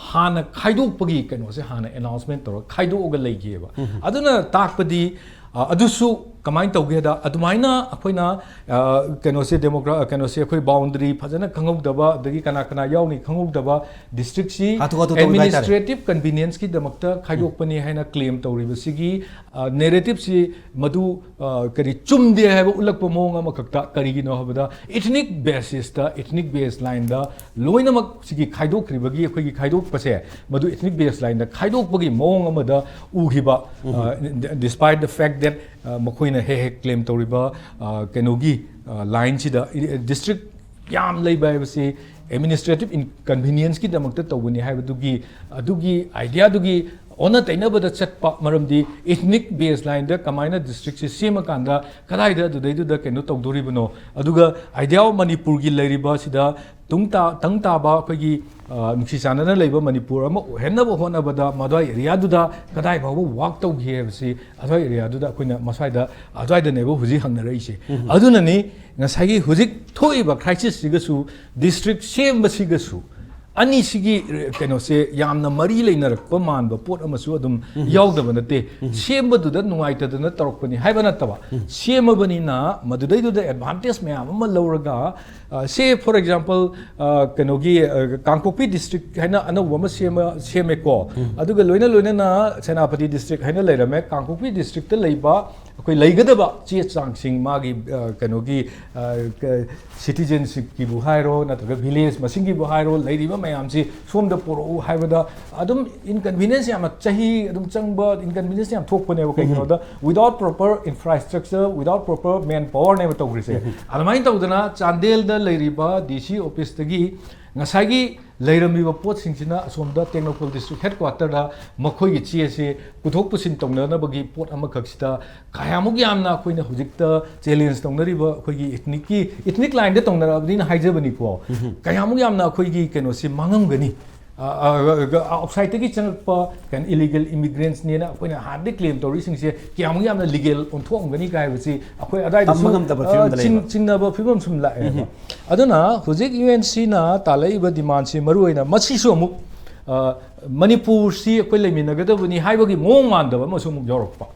ꯍꯥꯟꯅ ꯈꯥꯏꯗꯣꯛꯄꯒꯤ ꯀꯩꯅꯣꯁꯦ ꯍꯥꯟꯅ ꯑꯦꯅꯥꯎꯟꯁꯃꯦꯟ ꯇꯧꯔꯒ ꯈꯥꯏꯗꯣꯛꯑꯒ ꯂꯩꯈꯤꯑꯕ꯫ ꯑꯗꯨꯅ ꯇꯥꯛꯄꯗꯤ ꯑ, ꯑꯗꯨꯁꯨ ꯀꯃꯥꯏꯅ ꯇꯧꯒꯦꯗ, ꯑꯗꯨꯃꯥꯏꯅ ꯑꯩꯈꯣꯏꯅ ꯑ, ꯀꯩꯅꯣꯁꯦ ꯗꯦꯃꯣꯀ꯭ꯔꯥ ꯀꯩꯅꯣꯁꯦ ꯑꯩꯈꯣꯏ ꯕꯥꯎꯟꯗꯔꯤ ꯐꯖꯅ ꯈꯪꯍꯧꯗꯕ, ꯑꯗꯒꯤ ꯀꯅꯥ ꯀꯅꯥ ꯌꯥꯎꯅꯤ ꯈꯪꯍꯧꯗꯕ ꯗꯤꯁꯇ꯭ꯔꯤꯛꯁꯤ ꯍꯥꯊꯨ ꯍꯥꯊꯨ ꯇꯧꯈꯤꯕ ꯍꯥꯏꯇꯥꯔꯦ꯫ ꯑꯦꯗꯃꯤꯅꯤꯁꯇ꯭ꯔꯦꯇꯤꯞ ꯀꯟꯚꯤꯅꯤꯌꯟꯁꯀꯤꯗꯃꯛꯇ ꯈꯥꯏꯗꯣꯛꯄꯅꯤ ꯍꯥꯏꯅ ꯀ꯭ꯂꯦꯝ ꯇꯧꯔꯤꯕꯁꯤꯒꯤ ꯅꯦꯔꯦꯇꯤꯞꯁꯤ ꯃꯗꯨ ꯑ, ꯀꯔꯤ ꯆꯨꯝꯗꯦ ꯍꯥꯏꯕ ꯎꯠꯂꯛꯄ ꯃꯑꯣꯡ ꯑꯃꯈꯛꯇ꯫ ꯀꯔꯤꯒꯤꯅꯣ ꯍꯥꯏꯕꯗ, ꯏꯊꯅꯤꯛ ꯕꯦꯁꯤꯁꯇ, ꯏꯊꯅꯤꯛ ꯕꯦꯁ ꯂꯥꯏꯟꯗ ꯂꯣꯏꯅꯃꯛ ꯁꯤꯒꯤ ꯈꯥꯏꯗꯣꯛꯈ꯭ꯔꯤꯕꯒꯤ ꯑꯩꯈꯣꯏꯒꯤ ꯈꯥꯏꯗꯣꯛꯄꯁꯦ, ꯃꯗꯨ ꯏꯊꯅꯤꯛ ꯕꯦꯁ ꯂꯥꯏꯟꯗ ꯈꯥꯏꯗꯣꯛꯄꯒꯤ ꯃꯑꯣꯡ ꯑꯃꯗ ꯎꯈꯤꯕ, despite the fact that ꯃꯈꯣꯏꯅ ꯍꯦꯛ ꯍꯦꯛ ꯀ꯭ꯂꯦꯝ ꯇꯧꯔꯤꯕ ꯑ, ꯀꯩꯅꯣꯒꯤ ꯂꯥꯏꯟꯁꯤꯗ ꯗꯤꯁꯇ꯭ꯔꯤꯛ ꯌꯥꯝ ꯂꯩꯕ ꯍꯥꯏꯕꯁꯤ ꯑꯦꯗꯃꯤꯅꯤꯁꯇ꯭ꯔꯦꯇꯤꯞ ꯏꯟꯀꯟꯚꯤꯅꯤꯌꯟꯁꯀꯤꯗꯃꯛꯇ ꯇꯧꯕꯅꯤ ꯍꯥꯏꯕꯗꯨꯒꯤ, ꯑꯗꯨꯒꯤ ꯑꯥꯏꯗꯤꯌꯥꯗꯨꯒꯤ ꯑꯣꯟꯅ ꯇꯩꯅꯕꯗ ꯆꯠꯄ꯫ ꯃꯔꯝꯗꯤ ꯏꯊꯅꯤꯛ ꯕꯦꯁ ꯂꯥꯏꯟꯗ ꯀꯃꯥꯏꯅ ꯗꯤꯁꯇ꯭ꯔꯤꯛꯁꯤ ꯁꯦꯝꯃꯀꯥꯟꯗ ꯀꯗꯥꯏꯗ ꯑꯗꯨꯗꯩꯗꯨꯗ ꯀꯩꯅꯣ ꯇꯧꯗꯣꯔꯤꯕꯅꯣ? ꯑꯗꯨꯒ ꯑꯥꯏꯗꯤꯌꯥ ꯑꯣꯐ ꯃꯅꯤꯄꯨꯔꯒꯤ ꯂꯩꯔꯤꯕ ꯁꯤꯗ ꯇꯨꯡ ꯇꯥ-, ꯇꯪ ꯇꯥꯕ ꯑꯩꯈꯣꯏꯒꯤ, ꯑ, ꯅꯨꯡꯁꯤ ꯆꯥꯟꯅꯅ ꯂꯩꯕ ꯃꯅꯤꯄꯨꯔ ꯑꯃ ꯑꯣꯏꯍꯟꯅꯕ ꯍꯣꯠꯅꯕꯗ ꯃꯗꯨꯋꯥꯏ ꯑꯦꯔꯤꯌꯥꯗꯨꯗ ꯀꯗꯥꯏ ꯐꯥꯎꯕ ꯋꯥꯛ ꯇꯧꯈꯤ ꯍꯥꯏꯕꯁꯤ ꯑꯗꯨꯋꯥꯏ ꯑꯦꯔꯤꯌꯥꯗꯨꯗ ꯑꯩꯈꯣꯏꯅ ꯃꯁ꯭ꯋꯥꯏꯗ, ꯑꯗꯨꯋꯥꯏꯗꯅꯦꯕ ꯍꯧꯖꯤꯛ ꯍꯪꯅꯔꯛꯏꯁꯦ꯫ ꯑꯗꯨꯅꯅꯤ ꯉꯁꯥꯏꯒꯤ ꯍꯧꯖꯤꯛ ꯊꯣꯛꯏꯕ ꯀ꯭ꯔꯥꯏꯁꯤꯁꯁꯤꯒꯁꯨ, ꯗꯤꯁꯇ꯭ꯔꯤꯛ ꯁꯦꯝꯕꯁꯤꯒꯁꯨ ꯑꯅꯤꯁꯤꯒꯤ ꯀꯩꯅꯣꯁꯦ ꯌꯥꯝꯅ ꯃꯔꯤ ꯂꯩꯅꯔꯛꯄ ꯃꯥꯟꯕ ꯄꯣꯠ ꯑꯃꯁꯨ ꯑꯗꯨꯝ ꯌꯥꯎꯗꯕ ꯅꯠꯇꯦ꯫ ꯁꯦꯝꯕꯗꯨꯗ ꯅꯨꯡꯉꯥꯏꯇꯗꯅ ꯇꯧꯔꯛꯄꯅꯤ ꯍꯥꯏꯕ ꯅꯠꯇꯕ, ꯁꯦꯝꯃꯕꯅꯤꯅ ꯃꯗꯨꯗꯩꯗꯨꯗ ꯑꯦꯗꯚꯥꯟꯇꯦꯖ ꯃꯌꯥꯝ ꯑꯃ ꯂꯧꯔꯒ, ꯑ, say for example, ꯑ, ꯀꯩꯅꯣꯒꯤ, ꯑ, ꯀꯥꯡꯄꯣꯛꯄꯤ ꯗꯤꯁꯇ꯭ꯔꯤꯛ ꯍꯥꯏꯅ ꯑꯅꯧꯕ ꯑꯃ ꯁꯦꯝꯃ ꯁꯦꯝꯃꯦꯀꯣ꯫ ꯑꯗꯨꯒ ꯂꯣꯏꯅ ꯂꯣꯏꯅꯅ ꯁꯦꯅꯥꯄꯇꯤ ꯗꯤꯁꯇ꯭ꯔꯤꯛ ꯍꯥꯏꯅ ꯂꯩꯔꯝꯃꯦ꯫ ꯀꯥꯡꯄꯣꯛꯄꯤ ꯗꯤꯁꯇ꯭ꯔꯤꯛꯇ ꯂꯩꯕ ꯑꯩꯈꯣꯏ ꯂꯩꯒꯗꯕ ꯆꯦ ꯆꯥꯡꯁꯤꯡ, ꯃꯥꯒꯤ, ꯑ, ꯀꯩꯅꯣꯒꯤ, ꯑ, ꯀ-, ꯁꯤꯇꯤꯖꯦꯟꯁꯤꯞꯀꯤꯕꯨ ꯍꯥꯏꯔꯣ, ꯅꯠꯇ꯭ꯔꯒ ꯚꯤꯂꯦꯖ ꯃꯁꯤꯡꯒꯤꯕꯨ ꯍꯥꯏꯔꯣ, ꯂꯩꯔꯤꯕ ꯃꯌꯥꯝꯁꯤ ꯁꯣꯝꯗ ꯄꯨꯔꯛꯎ ꯍꯥꯏꯕꯗ ꯑꯗꯨꯝ ꯏꯟꯀꯟꯚꯤꯅꯤꯌꯟꯁ ꯌꯥꯝꯅ, ꯆꯍꯤ ꯑꯗꯨꯝ ꯆꯪꯕ ꯏꯟꯀꯟꯚꯤꯅꯤꯌꯟꯁ ꯌꯥꯝ ꯊꯣꯛꯄꯅꯦꯕ꯫ ꯀꯩꯒꯤꯅꯣꯗ, without proper infrastructure, without proper manpowerꯅꯦꯕ ꯇꯧꯔꯤꯁꯦ꯫ ꯑꯗꯨꯃꯥꯏꯅ ꯇꯧꯗꯅ ꯆꯥꯟꯗꯦꯜꯗ ꯂꯩꯔꯤꯕ ꯗꯤ ꯁꯤ ꯑꯣꯐꯤꯁꯇꯒꯤ ꯉꯁꯥꯏꯒꯤ ꯂꯩꯔꯝꯃꯤꯕ ꯄꯣꯠꯁꯤꯡꯁꯤꯅ ꯑꯁꯣꯝꯗ ꯇꯦꯡꯅꯧꯄꯜ ꯗꯤꯁꯇ꯭ꯔꯤꯛ ꯍꯦꯗꯀ꯭ꯋꯥꯇꯔꯗ ꯃꯈꯣꯏꯒꯤ ꯆꯦ ꯑꯁꯤ ꯄꯨꯊꯣꯛ ꯄꯨꯁꯤꯟ ꯇꯧꯅꯅꯕꯒꯤ ꯄꯣꯠ ꯑꯃꯈꯛꯁꯤꯗ ꯀꯌꯥꯃꯨꯛ ꯌꯥꯝꯅ ꯑꯩꯈꯣꯏꯅ ꯍꯧꯖꯤꯛꯇ ꯆꯦꯂꯦꯟꯖ ꯇꯧꯅꯔꯤꯕ ꯑꯩꯈꯣꯏꯒꯤ ꯏꯊꯅꯤꯛꯀꯤ, ꯏꯊꯅꯤꯛ ꯂꯥꯏꯟꯗ ꯇꯧꯅꯔꯛꯑꯕꯅꯤꯅ ꯍꯥꯏꯖꯕꯅꯤꯀꯣ꯫ ꯀꯌꯥꯃꯨꯛ ꯌꯥꯝꯅ ꯑꯩꯈꯣꯏꯒꯤ ꯀꯩꯅꯣꯁꯤ ꯃꯥꯡꯉꯝꯒꯅꯤ? ꯑ, ꯑ, ꯑ, ꯑꯥꯎꯠꯁꯥꯏꯠꯇꯒꯤ ꯆꯪꯉꯛꯄ ꯀꯩꯅꯣ ꯏꯂꯤꯒꯦꯜ ꯏꯃꯤꯒ꯭ꯔꯦꯟꯠꯁꯅꯦꯅ ꯑꯩꯈꯣꯏꯅ ꯍꯥꯟꯅꯗꯩ ꯀ꯭ꯂꯦꯝ ꯇꯧꯔꯤꯁꯤꯡꯁꯦ ꯀꯌꯥꯃꯨꯛ ꯌꯥꯝꯅ ꯂꯤꯒꯦꯜ ꯑꯣꯟꯊꯣꯛꯑꯝꯒꯅꯤ ꯀꯥꯏ ꯍꯥꯏꯕꯁꯤ ꯑꯩꯈꯣꯏ ꯑꯗꯥꯏꯗꯁꯨ, ꯇꯝꯕ ꯉꯝꯗꯕ ꯑ, ꯐꯤꯕꯝꯗ ꯆꯤꯡ-, ꯂꯩꯕ꯫ ꯆꯤꯡꯅꯕ ꯐꯤꯕꯝ ꯁꯨꯝ ꯂꯥꯛꯑꯦꯕ꯫ ꯑꯗꯨꯅ ꯍꯧꯖꯤꯛ ꯌꯨ ꯑꯦꯟ ꯁꯤꯅ ꯇꯥꯜꯂꯛꯏꯕ ꯗꯤꯃꯥꯟꯁꯤ ꯃꯔꯨ ꯑꯣꯏꯅ ꯃꯁꯤꯁꯨ ꯑꯃꯨꯛ, ꯑ, ꯃꯅꯤꯄꯨꯔꯁꯤ ꯑꯩꯈꯣꯏ ꯂꯩꯃꯤꯟꯅꯒꯗꯕꯅꯤ ꯍꯥꯏꯕꯒꯤ ꯃꯑꯣꯡ ꯃꯥꯟꯗꯕ ꯑꯃꯁꯨ ꯑꯃꯨꯛ ꯌꯥꯎꯔꯛꯄ꯫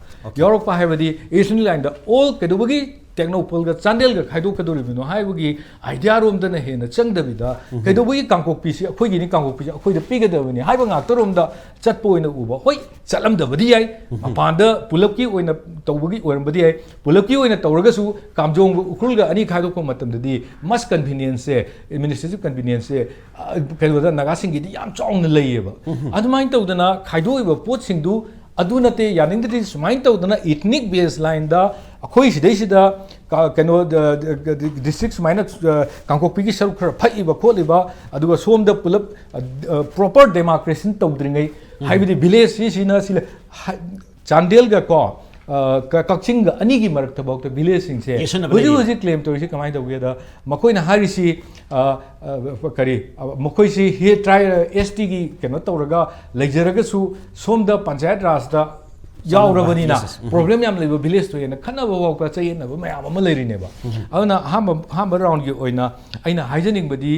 ꯌꯥꯎꯔꯛꯄ ꯍꯥꯏꯕꯗꯤ ꯏꯁꯇꯔꯟ ꯂꯥꯏꯟꯗ ꯑꯣꯜ ꯀꯩꯗꯧꯕꯒꯤ ꯇꯦꯡꯅꯧꯄꯜꯒ ꯆꯥꯟꯗꯦꯜꯒ ꯈꯥꯏꯗꯣꯛꯀꯗꯧꯔꯤꯕꯅꯣ ꯍꯥꯏꯕꯒꯤ ꯑꯥꯏꯗꯤꯌꯥꯔꯣꯝꯗꯅ ꯍꯦꯟꯅ ꯆꯪꯗꯕꯤꯗ, ꯀꯩꯗꯧꯕꯒꯤ ꯀꯥꯡꯄꯣꯛꯄꯤꯁꯤ ꯑꯩꯈꯣꯏꯒꯤꯅꯤ, ꯀꯥꯡꯄꯣꯛꯄꯤꯁꯤ ꯑꯩꯈꯣꯏꯗ ꯄꯤꯒꯗꯕꯅꯤ ꯍꯥꯏꯕ ꯉꯥꯛꯇꯔꯣꯝꯗ ꯆꯠꯄ ꯑꯣꯏꯅ ꯎꯕ꯫ ꯍꯣꯏ, ꯆꯠꯂꯝꯗꯕꯗꯤ ꯌꯥꯏ, ꯃꯄꯥꯟꯗ ꯄꯨꯂꯞꯀꯤ ꯑꯣꯏꯅ ꯇꯧꯕꯒꯤ ꯑꯣꯏꯔꯝꯕꯗꯤ ꯌꯥꯏ, ꯄꯨꯂꯞꯀꯤ ꯑꯣꯏꯅ ꯇꯧꯔꯒꯁꯨ ꯀꯥꯝꯖꯣꯡꯒ ꯎꯈ꯭ꯔꯨꯜꯒ ꯑꯅꯤ ꯈꯥꯏꯗꯣꯛꯄ ꯃꯇꯝꯗꯗꯤ ꯃꯁ ꯀꯟꯚꯤꯅꯤꯌꯟꯁꯁꯦ, ꯑꯦꯗꯃꯤꯅꯤꯁꯇ꯭ꯔꯦꯇꯤꯚ ꯀꯟꯚꯤꯅꯤꯌꯟꯁꯁꯦ, ꯑ, ꯀꯩꯅꯣꯗ ꯅꯥꯒꯥꯁꯤꯡꯒꯤꯗꯤ ꯌꯥꯝ ꯆꯥꯎꯅ ꯂꯩꯌꯦꯕ꯫ ꯑꯗꯨꯃꯥꯏꯅ ꯇꯧꯗꯅ ꯈꯥꯏꯗꯣꯛꯏꯕ ꯄꯣꯠꯁꯤꯡꯗꯨ ꯑꯗꯨ ꯅꯠꯇꯦ, ꯌꯥꯅꯤꯡꯗ꯭ꯔꯗꯤ ꯁꯨꯃꯥꯏꯅ ꯇꯧꯗꯅ ꯏꯊꯅꯤꯛ ꯕꯦꯁ ꯂꯥꯏꯟꯗ ꯑꯩꯈꯣꯏ ꯁꯤꯗꯩꯁꯤꯗ ꯀ-, ꯀꯩꯅꯣ, ꯗ-, ꯗ-, ꯗ-, ꯗꯤꯁꯇ꯭ꯔꯤꯛ ꯁꯨꯃꯥꯏꯅ, ꯑ, ꯀꯥꯡꯄꯣꯛꯄꯤꯒꯤ ꯁꯔꯨꯛ ꯈꯔ ꯐꯛꯏꯕ ꯈꯣꯠꯂꯤꯕ, ꯑꯗꯨꯒ ꯁꯣꯝꯗ ꯄꯨꯂꯞ, ꯑ, ꯑ, ꯄ꯭ꯔꯣꯄꯔ ꯗꯦꯃꯥꯔꯀꯦꯁꯟ ꯇꯧꯗ꯭ꯔꯤꯉꯩ, ꯍꯥꯏꯕꯗꯤ ꯚꯤꯂꯦꯖꯁꯤ ꯁꯤꯅ ꯁꯤ ꯂꯩ-, ꯍꯥꯏ-, ꯆꯥꯟꯗꯦꯜꯒ ꯀꯣ, ꯑ, ꯀ-, ꯀꯛꯆꯤꯡꯒ ꯑꯅꯤꯒꯤ ꯃꯔꯛꯇꯐꯥꯎꯗ ꯚꯤꯂꯦꯖꯁꯤꯡꯁꯦ ꯌꯦꯠꯁꯟꯅꯕ ꯍꯧꯖꯤꯛ ꯂꯩꯔꯤꯕ꯫ ꯍꯧꯖꯤꯛ ꯀ꯭ꯂꯦꯝ ꯇꯧꯔꯤꯁꯤ ꯀꯃꯥꯏꯅ ꯇꯧꯒꯦꯗ, ꯃꯈꯣꯏꯅ ꯍꯥꯏꯔꯤꯁꯤ, ꯑ, ꯑ, ꯀꯔꯤ, ꯑ, ꯃꯈꯣꯏꯁꯤ ꯍꯤ-, ꯇ꯭ꯔꯥꯏ-, ꯑꯦꯁ ꯇꯤꯒꯤ ꯀꯩꯅꯣ ꯇꯧꯔꯒ ꯂꯩꯖꯔꯒꯁꯨ ꯁꯣꯝꯗ ꯄꯟꯆꯥꯌꯠ ꯔꯥꯖꯇ ꯌꯥꯎꯔꯕꯅꯤꯅ, ꯆꯥꯟꯅꯕ, yes, yes, ꯎꯝ꯫ Problem ꯌꯥꯝ ꯂꯩꯕ village ꯇꯣ ꯍꯦꯟꯅ ꯈꯠꯅꯕ ꯐꯥꯎꯕ ꯆꯌꯦꯠꯅꯕ ꯃꯌꯥꯝ ꯑꯃ ꯂꯩꯔꯤꯅꯦꯕ꯫ ꯎꯝ꯫ ꯑꯗꯨꯅ ꯑꯍꯥꯟꯕ, ꯑꯍꯥꯟꯕ round ꯒꯤ ꯑꯣꯏꯅ ꯑꯩꯅ ꯍꯥꯏꯖꯅꯤꯡꯕꯗꯤ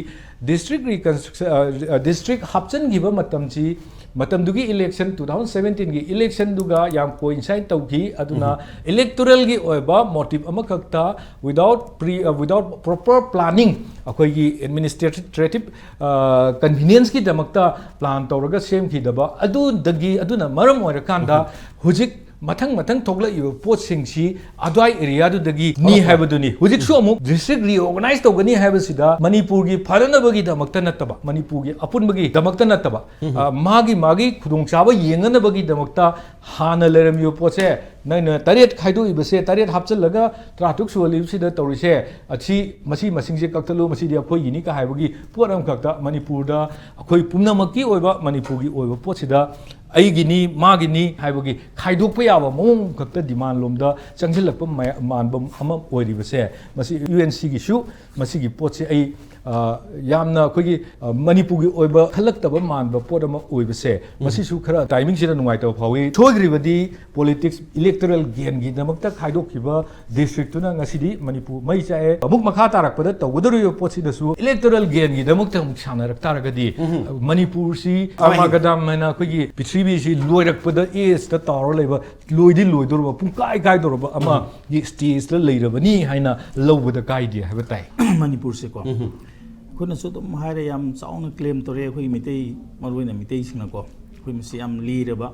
district reconstruction, ꯑ, district ꯍꯥꯞꯆꯤꯟꯈꯤꯕ ꯃꯇꯝꯁꯤ, ꯃꯇꯝꯗꯨꯒꯤ election, two thousand seventeen ꯒꯤ election ꯗꯨꯒ ꯌꯥꯝ coincide ꯇꯧꯈꯤ꯫ ꯑꯗꯨꯅ ꯎꯝ꯫ Electoral ꯒꯤ ꯑꯣꯏꯕ motive ꯑꯃꯈꯛꯇ, without pre, ꯑ, without proper planning, ꯑꯩꯈꯣꯏꯒꯤ administrative, ꯑ, convenience ꯀꯤꯗꯃꯛꯇ plan ꯇꯧꯔꯒ ꯁꯦꯝꯈꯤꯗꯕ ꯑꯗꯨꯗꯒꯤ, ꯑꯗꯨꯅ ꯃꯔꯝ ꯑꯣꯏꯔꯀꯥꯟꯗ ꯎꯝ꯫ ꯍꯧꯖꯤꯛ ꯃꯊꯪ ꯃꯊꯪ ꯊꯣꯛꯂꯛꯏꯕ ꯄꯣꯠꯁꯤꯡꯁꯤ ꯑꯗ꯭ꯋꯥꯏ area ꯗꯨꯗꯒꯤ ꯅꯤ ꯍꯣꯏ꯫ ꯍꯥꯏꯕꯗꯨꯅꯤ꯫ ꯍꯧꯖꯤꯛꯁꯨ ꯎꯝ꯫ ꯑꯃꯨꯛ district reorganize ꯇꯧꯒꯅꯤ ꯍꯥꯏꯕꯁꯤꯗ ꯃꯅꯤꯄꯨꯔꯒꯤ ꯐꯅꯅꯕꯒꯤꯗꯃꯛꯇ ꯅꯠꯇꯕ, ꯃꯅꯤꯄꯨꯔꯒꯤ ꯑꯄꯨꯟꯕꯒꯤꯗꯃꯛꯇ ꯅꯠꯇꯕ, ꯎꯝ꯫ ꯑ, ꯃꯥꯒꯤ ꯃꯥꯒꯤ ꯈꯨꯗꯣꯡꯆꯥꯕ ꯌꯦꯡꯅꯅꯕꯒꯤꯗꯃꯛꯇ ꯍꯥꯟꯅ ꯂꯩꯔꯝꯃꯤꯕ ꯄꯣꯠꯁꯦ, ꯅꯪꯅ ꯇꯔꯦꯠ ꯈꯥꯏꯗꯣꯛꯏꯕꯁꯦ, ꯇꯔꯦꯠ ꯍꯥꯞꯆꯤꯜꯂꯒ ꯇꯔꯥꯇꯔꯨꯛ ꯁꯨꯍꯜꯂꯤꯕꯁꯤꯗ ꯇꯧꯔꯤꯁꯦ, ꯑꯁꯤ, ꯃꯁꯤ ꯃꯁꯤꯡꯁꯦ ꯀꯛꯊꯠꯂꯨ, ꯃꯁꯤꯗꯤ ꯑꯩꯈꯣꯏꯒꯤꯅꯤ ꯀ ꯍꯥꯏꯕꯒꯤ ꯄꯣꯠ ꯑꯃꯈꯛꯇ ꯃꯅꯤꯄꯨꯔꯗ, ꯑꯩꯈꯣꯏ ꯄꯨꯝꯅꯃꯛꯀꯤ ꯑꯣꯏꯕ ꯃꯅꯤꯄꯨꯔꯒꯤ ꯑꯣꯏꯕ ꯄꯣꯠꯁꯤꯗ ꯑꯩꯒꯤꯅꯤ, ꯃꯥꯒꯤꯅꯤ ꯍꯥꯏꯕꯒꯤ ꯈꯥꯏꯗꯣꯛꯄ ꯌꯥꯕ ꯃꯑꯣꯡ ꯈꯛꯇ demand ꯂꯣꯝꯗ ꯆꯪꯁꯤꯜꯂꯛꯄ ꯃꯌꯥ-, ꯃꯥꯟꯕ ꯑꯃ ꯑꯣꯏꯔꯤꯕꯁꯦ, ꯃꯁꯤ U N C ꯒꯤꯁꯨ ꯃꯁꯤꯒꯤ ꯄꯣꯠꯁꯦ ꯑꯩ, ꯑ, ꯌꯥꯝꯅ ꯑꯩꯈꯣꯏꯒꯤ, ꯑ, ꯃꯅꯤꯄꯨꯔꯒꯤ ꯑꯣꯏꯕ ꯈꯜꯂꯛꯇꯕ ꯃꯥꯟꯕ ꯄꯣꯠ ꯑꯃ ꯑꯣꯏꯕꯁꯦ, ꯎꯝ꯫ ꯃꯁꯤꯁꯨ ꯈꯔ timing ꯁꯤꯗ ꯅꯨꯡꯉꯥꯏꯇꯕ ꯐꯥꯎꯏ꯫ ꯁꯣꯏꯈ꯭ꯔꯤꯕꯗꯤ politics, electoral gain ꯒꯤꯗꯃꯛꯇ ꯈꯥꯏꯗꯣꯛꯈꯤꯕ district ꯇꯨꯅ ꯉꯁꯤꯗꯤ ꯃꯅꯤꯄꯨꯔ ꯃꯩ ꯆꯥꯛꯑꯦ꯫ ꯑꯃꯨꯛ ꯃꯈꯥ ꯇꯥꯔꯛꯄꯗ ꯇꯧꯒꯗꯧꯔꯤꯕ ꯄꯣꯠꯁꯤꯗꯁꯨ electoral gain ꯒꯤꯗꯃꯛꯇ ꯑꯃꯨꯛ ꯁꯥꯟꯅꯔꯛ ꯇꯥꯔꯒꯗꯤ, ꯎꯝ꯫ ꯃꯅꯤꯄꯨꯔꯁꯤ ꯍꯣꯏ꯫ ꯑꯔꯃꯥꯒꯗꯥꯝ ꯍꯥꯏꯅ ꯑꯩꯈꯣꯏꯒꯤ ꯄ꯭ꯔꯤꯊꯤꯕꯤꯁꯤ ꯂꯣꯏꯔꯛꯄꯗ edge ꯇ ꯇꯥꯎꯔ ꯂꯩꯕ, ꯂꯣꯏꯗꯤ ꯂꯣꯏꯗꯧꯔꯕ, ꯄꯨꯡꯀꯥꯏ ꯀꯥꯏꯗꯧꯔꯕ ꯑꯃꯒꯤ stage ꯇ ꯂꯩꯔꯕꯅꯤ ꯍꯥꯏꯅ ꯂꯧꯕꯗ ꯀꯥꯏꯗꯦ ꯍꯥꯏꯕ ꯇꯥꯏ꯫ ꯃꯅꯤꯄꯨꯔꯁꯦꯀꯣ, ꯎꯝ꯫ ꯑꯩꯈꯣꯏꯅꯁꯨ ꯑꯗꯨꯝ ꯍꯥꯏꯔꯦ, ꯌꯥꯝ ꯆꯥꯎꯅ claim ꯇꯧꯔꯦ ꯑꯩꯈꯣꯏ ꯃꯤꯇꯩ, ꯃꯔꯨꯑꯣꯏꯅ ꯃꯤꯇꯩꯁꯤꯡꯅꯀꯣ, ꯑꯩꯈꯣꯏ ꯃꯁꯤ ꯌꯥꯝ ꯂꯤꯔꯕ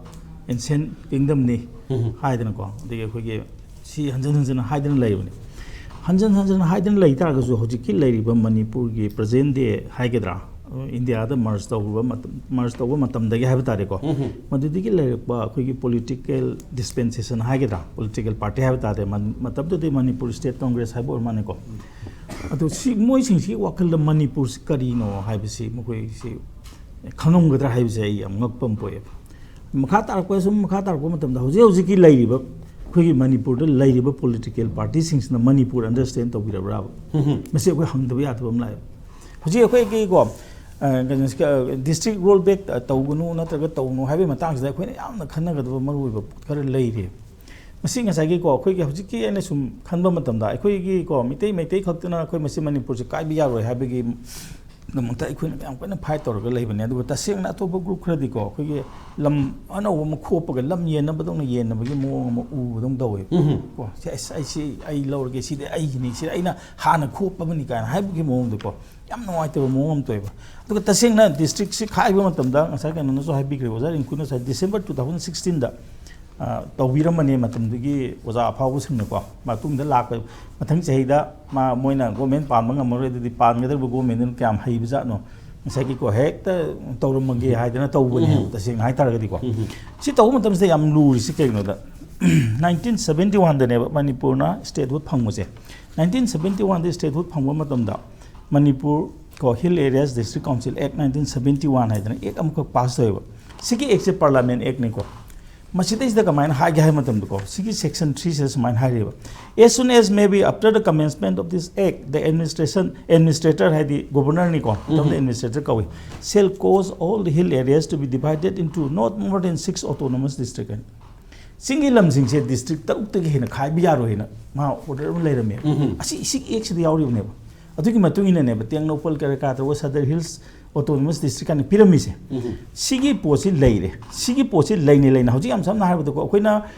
ancient kingdom ꯅꯤ ꯎꯝ꯫ ꯍꯥꯏꯗꯅꯀꯣ, ꯑꯗꯒꯤ ꯑꯩꯈꯣꯏꯒꯤ ꯁꯤ ꯍꯟꯖꯟ ꯍꯟꯖꯟꯅ ꯍꯥꯏꯗꯅ ꯂꯩꯕꯅꯤ꯫ ꯍꯟꯖꯟ ꯍꯟꯖꯟꯅ ꯍꯥꯏꯗꯅ ꯂꯩ ꯇꯥꯔꯒꯁꯨ, ꯍꯧꯖꯤꯛꯀꯤ ꯂꯩꯔꯤꯕ ꯃꯅꯤꯄꯨꯔꯒꯤ present day ꯍꯥꯏꯒꯗ꯭ꯔꯥ, ꯏꯟꯗꯤꯌꯥꯗ merge ꯇꯧꯔꯨꯕ ꯃꯇꯝ, merge ꯇꯧꯕ ꯃꯇꯝꯗꯒꯤ ꯍꯥꯏꯕ ꯇꯥꯔꯦꯀꯣ, ꯎꯝ꯫ ꯃꯗꯨꯗꯒꯤ ꯂꯩꯔꯛꯄ ꯑꯩꯈꯣꯏꯒꯤ political dispensation ꯍꯥꯏꯒꯗ꯭ꯔꯥ, political party ꯍꯥꯏꯕ ꯇꯥꯔꯦ, ꯃꯟ-, ꯃꯇꯝꯗꯨꯗꯤ ꯃꯅꯤꯄꯨꯔ State Congress ꯍꯥꯏꯕ ꯑꯣꯏꯔ ꯃꯥꯜꯂꯦꯀꯣ꯫ ꯑꯗꯣ ꯁꯤ ꯃꯣꯏꯁꯤꯡꯁꯤꯒꯤ ꯋꯥꯈꯜꯗ ꯃꯅꯤꯄꯨꯔꯁꯤ ꯀꯔꯤꯅꯣ ꯍꯥꯏꯕꯁꯤ ꯃꯈꯣꯏꯁꯤ ꯈꯪꯉꯝꯒꯗ꯭ꯔꯥ ꯍꯥꯏꯕꯁꯦ ꯑꯩ ꯌꯥꯝ ꯉꯛꯄ ꯑꯃ ꯄꯣꯛꯑꯦꯕ꯫ ꯃꯈꯥ ꯇꯥꯔꯛꯄ, ꯁꯨꯝ ꯃꯈꯥ ꯇꯥꯔꯛꯄ ꯃꯇꯝꯗ ꯍꯧꯖꯤꯛ ꯍꯧꯖꯤꯛꯀꯤ ꯂꯩꯔꯤꯕ, ꯑꯩꯈꯣꯏꯒꯤ ꯃꯅꯤꯄꯨꯔꯗ ꯂꯩꯔꯤꯕ political party ꯁꯤꯡꯁꯤꯅ ꯃꯅꯤꯄꯨꯔ understand ꯇꯧꯕꯤꯔꯕ꯭ꯔꯥꯕ? ꯎꯝ꯫ ꯃꯁꯤ ꯑꯩꯈꯣꯏ ꯍꯪꯗꯕ ꯌꯥꯗꯕ ꯑꯃ ꯂꯥꯛꯑꯦꯕ꯫ ꯍꯧꯖꯤꯛ ꯑꯩꯈꯣꯏꯒꯤꯀꯣ, ꯗꯤꯁꯇ꯭ꯔꯤꯛ ꯔꯣꯜ ꯕꯦꯛ ꯇꯧꯒꯅꯨ ꯅꯠꯇ꯭ꯔꯒ ꯇꯧꯅꯨ ꯍꯥꯏꯕꯒꯤ ꯃꯇꯥꯡꯁꯤꯗ ꯑꯩꯈꯣꯏꯅ ꯌꯥꯝꯅ ꯈꯟꯅꯒꯗꯕ ꯃꯔꯨꯑꯣꯏꯕ ꯄꯣꯠ ꯈꯔ ꯂꯩꯔꯤ꯫ ꯃꯁꯤ ꯉꯁꯥꯏꯒꯤꯀꯣ, ꯑꯩꯈꯣꯏꯒꯤ ꯍꯧꯖꯤꯛꯀꯤ ꯑꯩꯅ ꯁꯨꯝ ꯈꯟꯕ ꯃꯇꯝꯗ, ꯑꯩꯈꯣꯏꯒꯤꯀꯣ, ꯃꯤꯇꯩ ꯃꯩꯇꯩ ꯈꯛꯇꯅ ꯑꯩꯈꯣꯏ ꯃꯁꯤ ꯃꯅꯤꯄꯨꯔꯁꯦ ꯀꯥꯏꯕ ꯌꯥꯔꯣꯏ ꯍꯥꯏꯕꯒꯤ ꯗꯃꯛꯇ ꯑꯩꯈꯣꯏꯅ ꯌꯥꯝ ꯀꯟꯅ ꯐꯥꯏꯠ ꯇꯧꯔꯒ ꯂꯩꯕꯅꯦ꯫ ꯑꯗꯨꯒ ꯇꯁꯦꯡꯅ ꯑꯇꯣꯞꯄ ꯒ꯭ꯔꯨꯞ ꯈꯔꯗꯤꯀꯣ, ꯑꯩꯈꯣꯏꯒꯤ ꯂꯝ ꯑꯅꯧꯕ ꯑꯃ ꯈꯣꯞꯄꯒ ꯂꯝ ꯌꯦꯟꯅꯕꯗꯧꯅ ꯌꯦꯟꯅꯕꯒꯤ ꯃꯑꯣꯡ ꯑꯃ ꯎꯕꯗꯧꯅ ꯇꯧꯋꯦ꯫ ꯎꯝ꯫ ꯀꯣ, "ꯁꯦ, ꯑꯁ, ꯑꯩ ꯁꯤ ꯑꯩ ꯂꯧꯔꯒꯦ, ꯁꯤꯗꯤ ꯑꯩꯒꯤꯅꯤ, ꯁꯤꯗꯤ ꯑꯩꯅ ꯍꯥꯟꯅ ꯈꯣꯞꯄꯕꯅꯤ" ꯀꯥꯏꯅ ꯍꯥꯏꯕꯒꯤ ꯃꯑꯣꯡꯗꯀꯣ, ꯌꯥꯝ ꯅꯨꯡꯉꯥꯏꯇꯕ ꯃꯑꯣꯡ ꯑꯃ ꯇꯧꯋꯦꯕ꯫ ꯑꯗꯨꯒ ꯇꯁꯦꯡꯅ ꯗꯤꯁꯇ꯭ꯔꯤꯛꯁꯤ ꯈꯥꯏꯕ ꯃꯇꯝꯗ, ꯉꯁꯥꯏ ꯀꯩꯅꯣꯅꯁꯨ ꯍꯥꯏꯕꯤꯈ꯭ꯔꯦ, ꯑꯣꯖꯥ ꯔꯤꯡꯀꯨꯅꯁꯨ ꯍꯥꯏ, ꯗꯤꯁꯦꯝꯕꯔ ꯇꯨ ꯊꯥꯎꯖꯟ ꯁꯤꯛꯁꯇꯤꯟꯗ, ꯑ, ꯇꯧꯕꯤꯔꯝꯕꯅꯦ ꯃꯇꯝꯗꯨꯒꯤ ꯑꯣꯖꯥ ꯑꯐꯥꯎꯕꯁꯤꯡꯅꯀꯣ꯫ ꯃꯇꯨꯡꯗ ꯂꯥꯛꯄ, ꯃꯊꯪ ꯆꯍꯤꯗ ꯃꯥ, ꯃꯣꯏꯅ ꯒꯣꯔꯃꯦꯟ ꯄꯥꯟꯕ ꯉꯝꯃꯔꯣꯏ, ꯑꯗꯨꯗꯤ ꯄꯥꯟꯒꯗꯧꯔꯤꯕ ꯒꯣꯔꯃꯦꯟꯗꯨꯅ ꯀꯌꯥꯝ ꯍꯩꯕꯖꯥꯠꯅꯣ, ꯉꯁꯥꯏꯒꯤꯀꯣ, ꯍꯦꯛꯇ ꯇꯧꯔꯝꯃꯒꯦ ꯍꯥꯏꯗꯅ ꯇꯧꯕꯅꯦ꯫ ꯎꯝ꯫ ꯇꯁꯦꯡꯅ ꯍꯥꯏꯇꯥꯔꯒꯗꯤꯀꯣ, ꯎꯝ꯫ ꯁꯤ ꯇꯧꯕ ꯃꯇꯝꯁꯤꯗ ꯌꯥꯝ ꯂꯨꯔꯤꯁꯤ ꯀꯩꯒꯤꯅꯣꯗ, ꯅꯥꯏꯟꯇꯤꯟ ꯁꯕꯦꯟꯇꯤ ꯋꯥꯟꯗꯅꯦꯕ ꯃꯅꯤꯄꯨꯔꯅ ꯁ꯭ꯇꯦꯠꯍꯨꯗ ꯐꯪꯕꯁꯦ꯫ ꯅꯥꯏꯟꯇꯤꯟ ꯁꯕꯦꯟꯇꯤ ꯋꯥꯟꯗ ꯁ꯭ꯇꯦꯠꯍꯨꯗ ꯐꯪꯕ ꯃꯇꯝꯗ ꯃꯅꯤꯄꯨꯔ ꯀꯣ, Hill Areas District Council Act nineteen seventy one ꯍꯥꯏꯗꯅ ꯑꯦꯛ ꯑꯃꯈꯛ ꯄꯥꯁ ꯇꯧꯋꯦꯕ꯫ ꯁꯤꯒꯤ ꯑꯦꯛꯁꯦ ꯄꯥꯔꯂꯥꯃꯦꯟ ꯑꯦꯛꯅꯤꯀꯣ꯫ ꯃꯁꯤꯗꯩꯁꯤꯗ ꯀꯃꯥꯏꯅ ꯍꯥꯏꯒꯦ ꯍꯥꯏꯕ ꯃꯇꯝꯗꯀꯣ, ꯁꯤꯒꯤ ꯁꯦꯛꯁꯟ ꯊ꯭ꯔꯤꯁꯤꯗ ꯁꯨꯃꯥꯏꯅ ꯍꯥꯏꯔꯤꯕ: "As soon as may be after the commencement of this act, the administration, administrator" ꯍꯥꯏꯗꯤ ꯒꯣꯕꯔꯅꯔꯅꯤꯀꯣ, ꯃꯇꯝꯗ ꯎꯝ꯫ "administrator" ꯀꯧꯏ, "shall cause all the hill areas to be divided into not more than six autonomous district" ꯍꯥꯏꯅ꯫ ꯆꯤꯡꯒꯤ ꯂꯝꯁꯤꯡꯁꯦ district ꯇꯔꯨꯛꯇꯒꯤ ꯍꯦꯟꯅ ꯈꯥꯏꯕ ꯌꯥꯔꯣꯏ ꯍꯥꯏꯅ ꯃꯥ ꯑꯣꯔꯗꯔ ꯑꯃ ꯂꯩꯔꯝꯃꯦꯕ꯫ ꯎꯝ꯫ ꯑꯁꯤ, ꯁꯤꯒꯤ ꯑꯦꯛꯁꯤꯗ ꯌꯥꯎꯔꯤꯕꯅꯦꯕ꯫ ꯑꯗꯨꯒꯤ ꯃꯇꯨꯡ ꯏꯟꯅꯅꯦꯕ ꯇꯦꯡꯅꯧꯄꯜ, ꯀꯔꯀꯥ ꯇꯧꯕ ꯁꯗꯔ ꯍꯤꯜꯁ ꯑꯣꯇꯣꯅꯣꯃꯁ ꯗꯤꯁꯇ꯭ꯔꯤꯛ ꯍꯥꯏꯅ ꯄꯤꯔꯝꯃꯤꯁꯦ꯫ ꯎꯝ꯫ ꯁꯤꯒꯤ ꯄꯣꯠꯁꯤ ꯂꯩꯔꯦ꯫ ꯁꯤꯒꯤ ꯄꯣꯠꯁꯤ ꯂꯩꯅ ꯂꯩꯅ ꯍꯧꯖꯤꯛ ꯌꯥꯝ ꯁꯝꯅ ꯍꯥꯏꯔꯕꯗꯀꯣ, ꯑꯩꯈꯣꯏꯅ,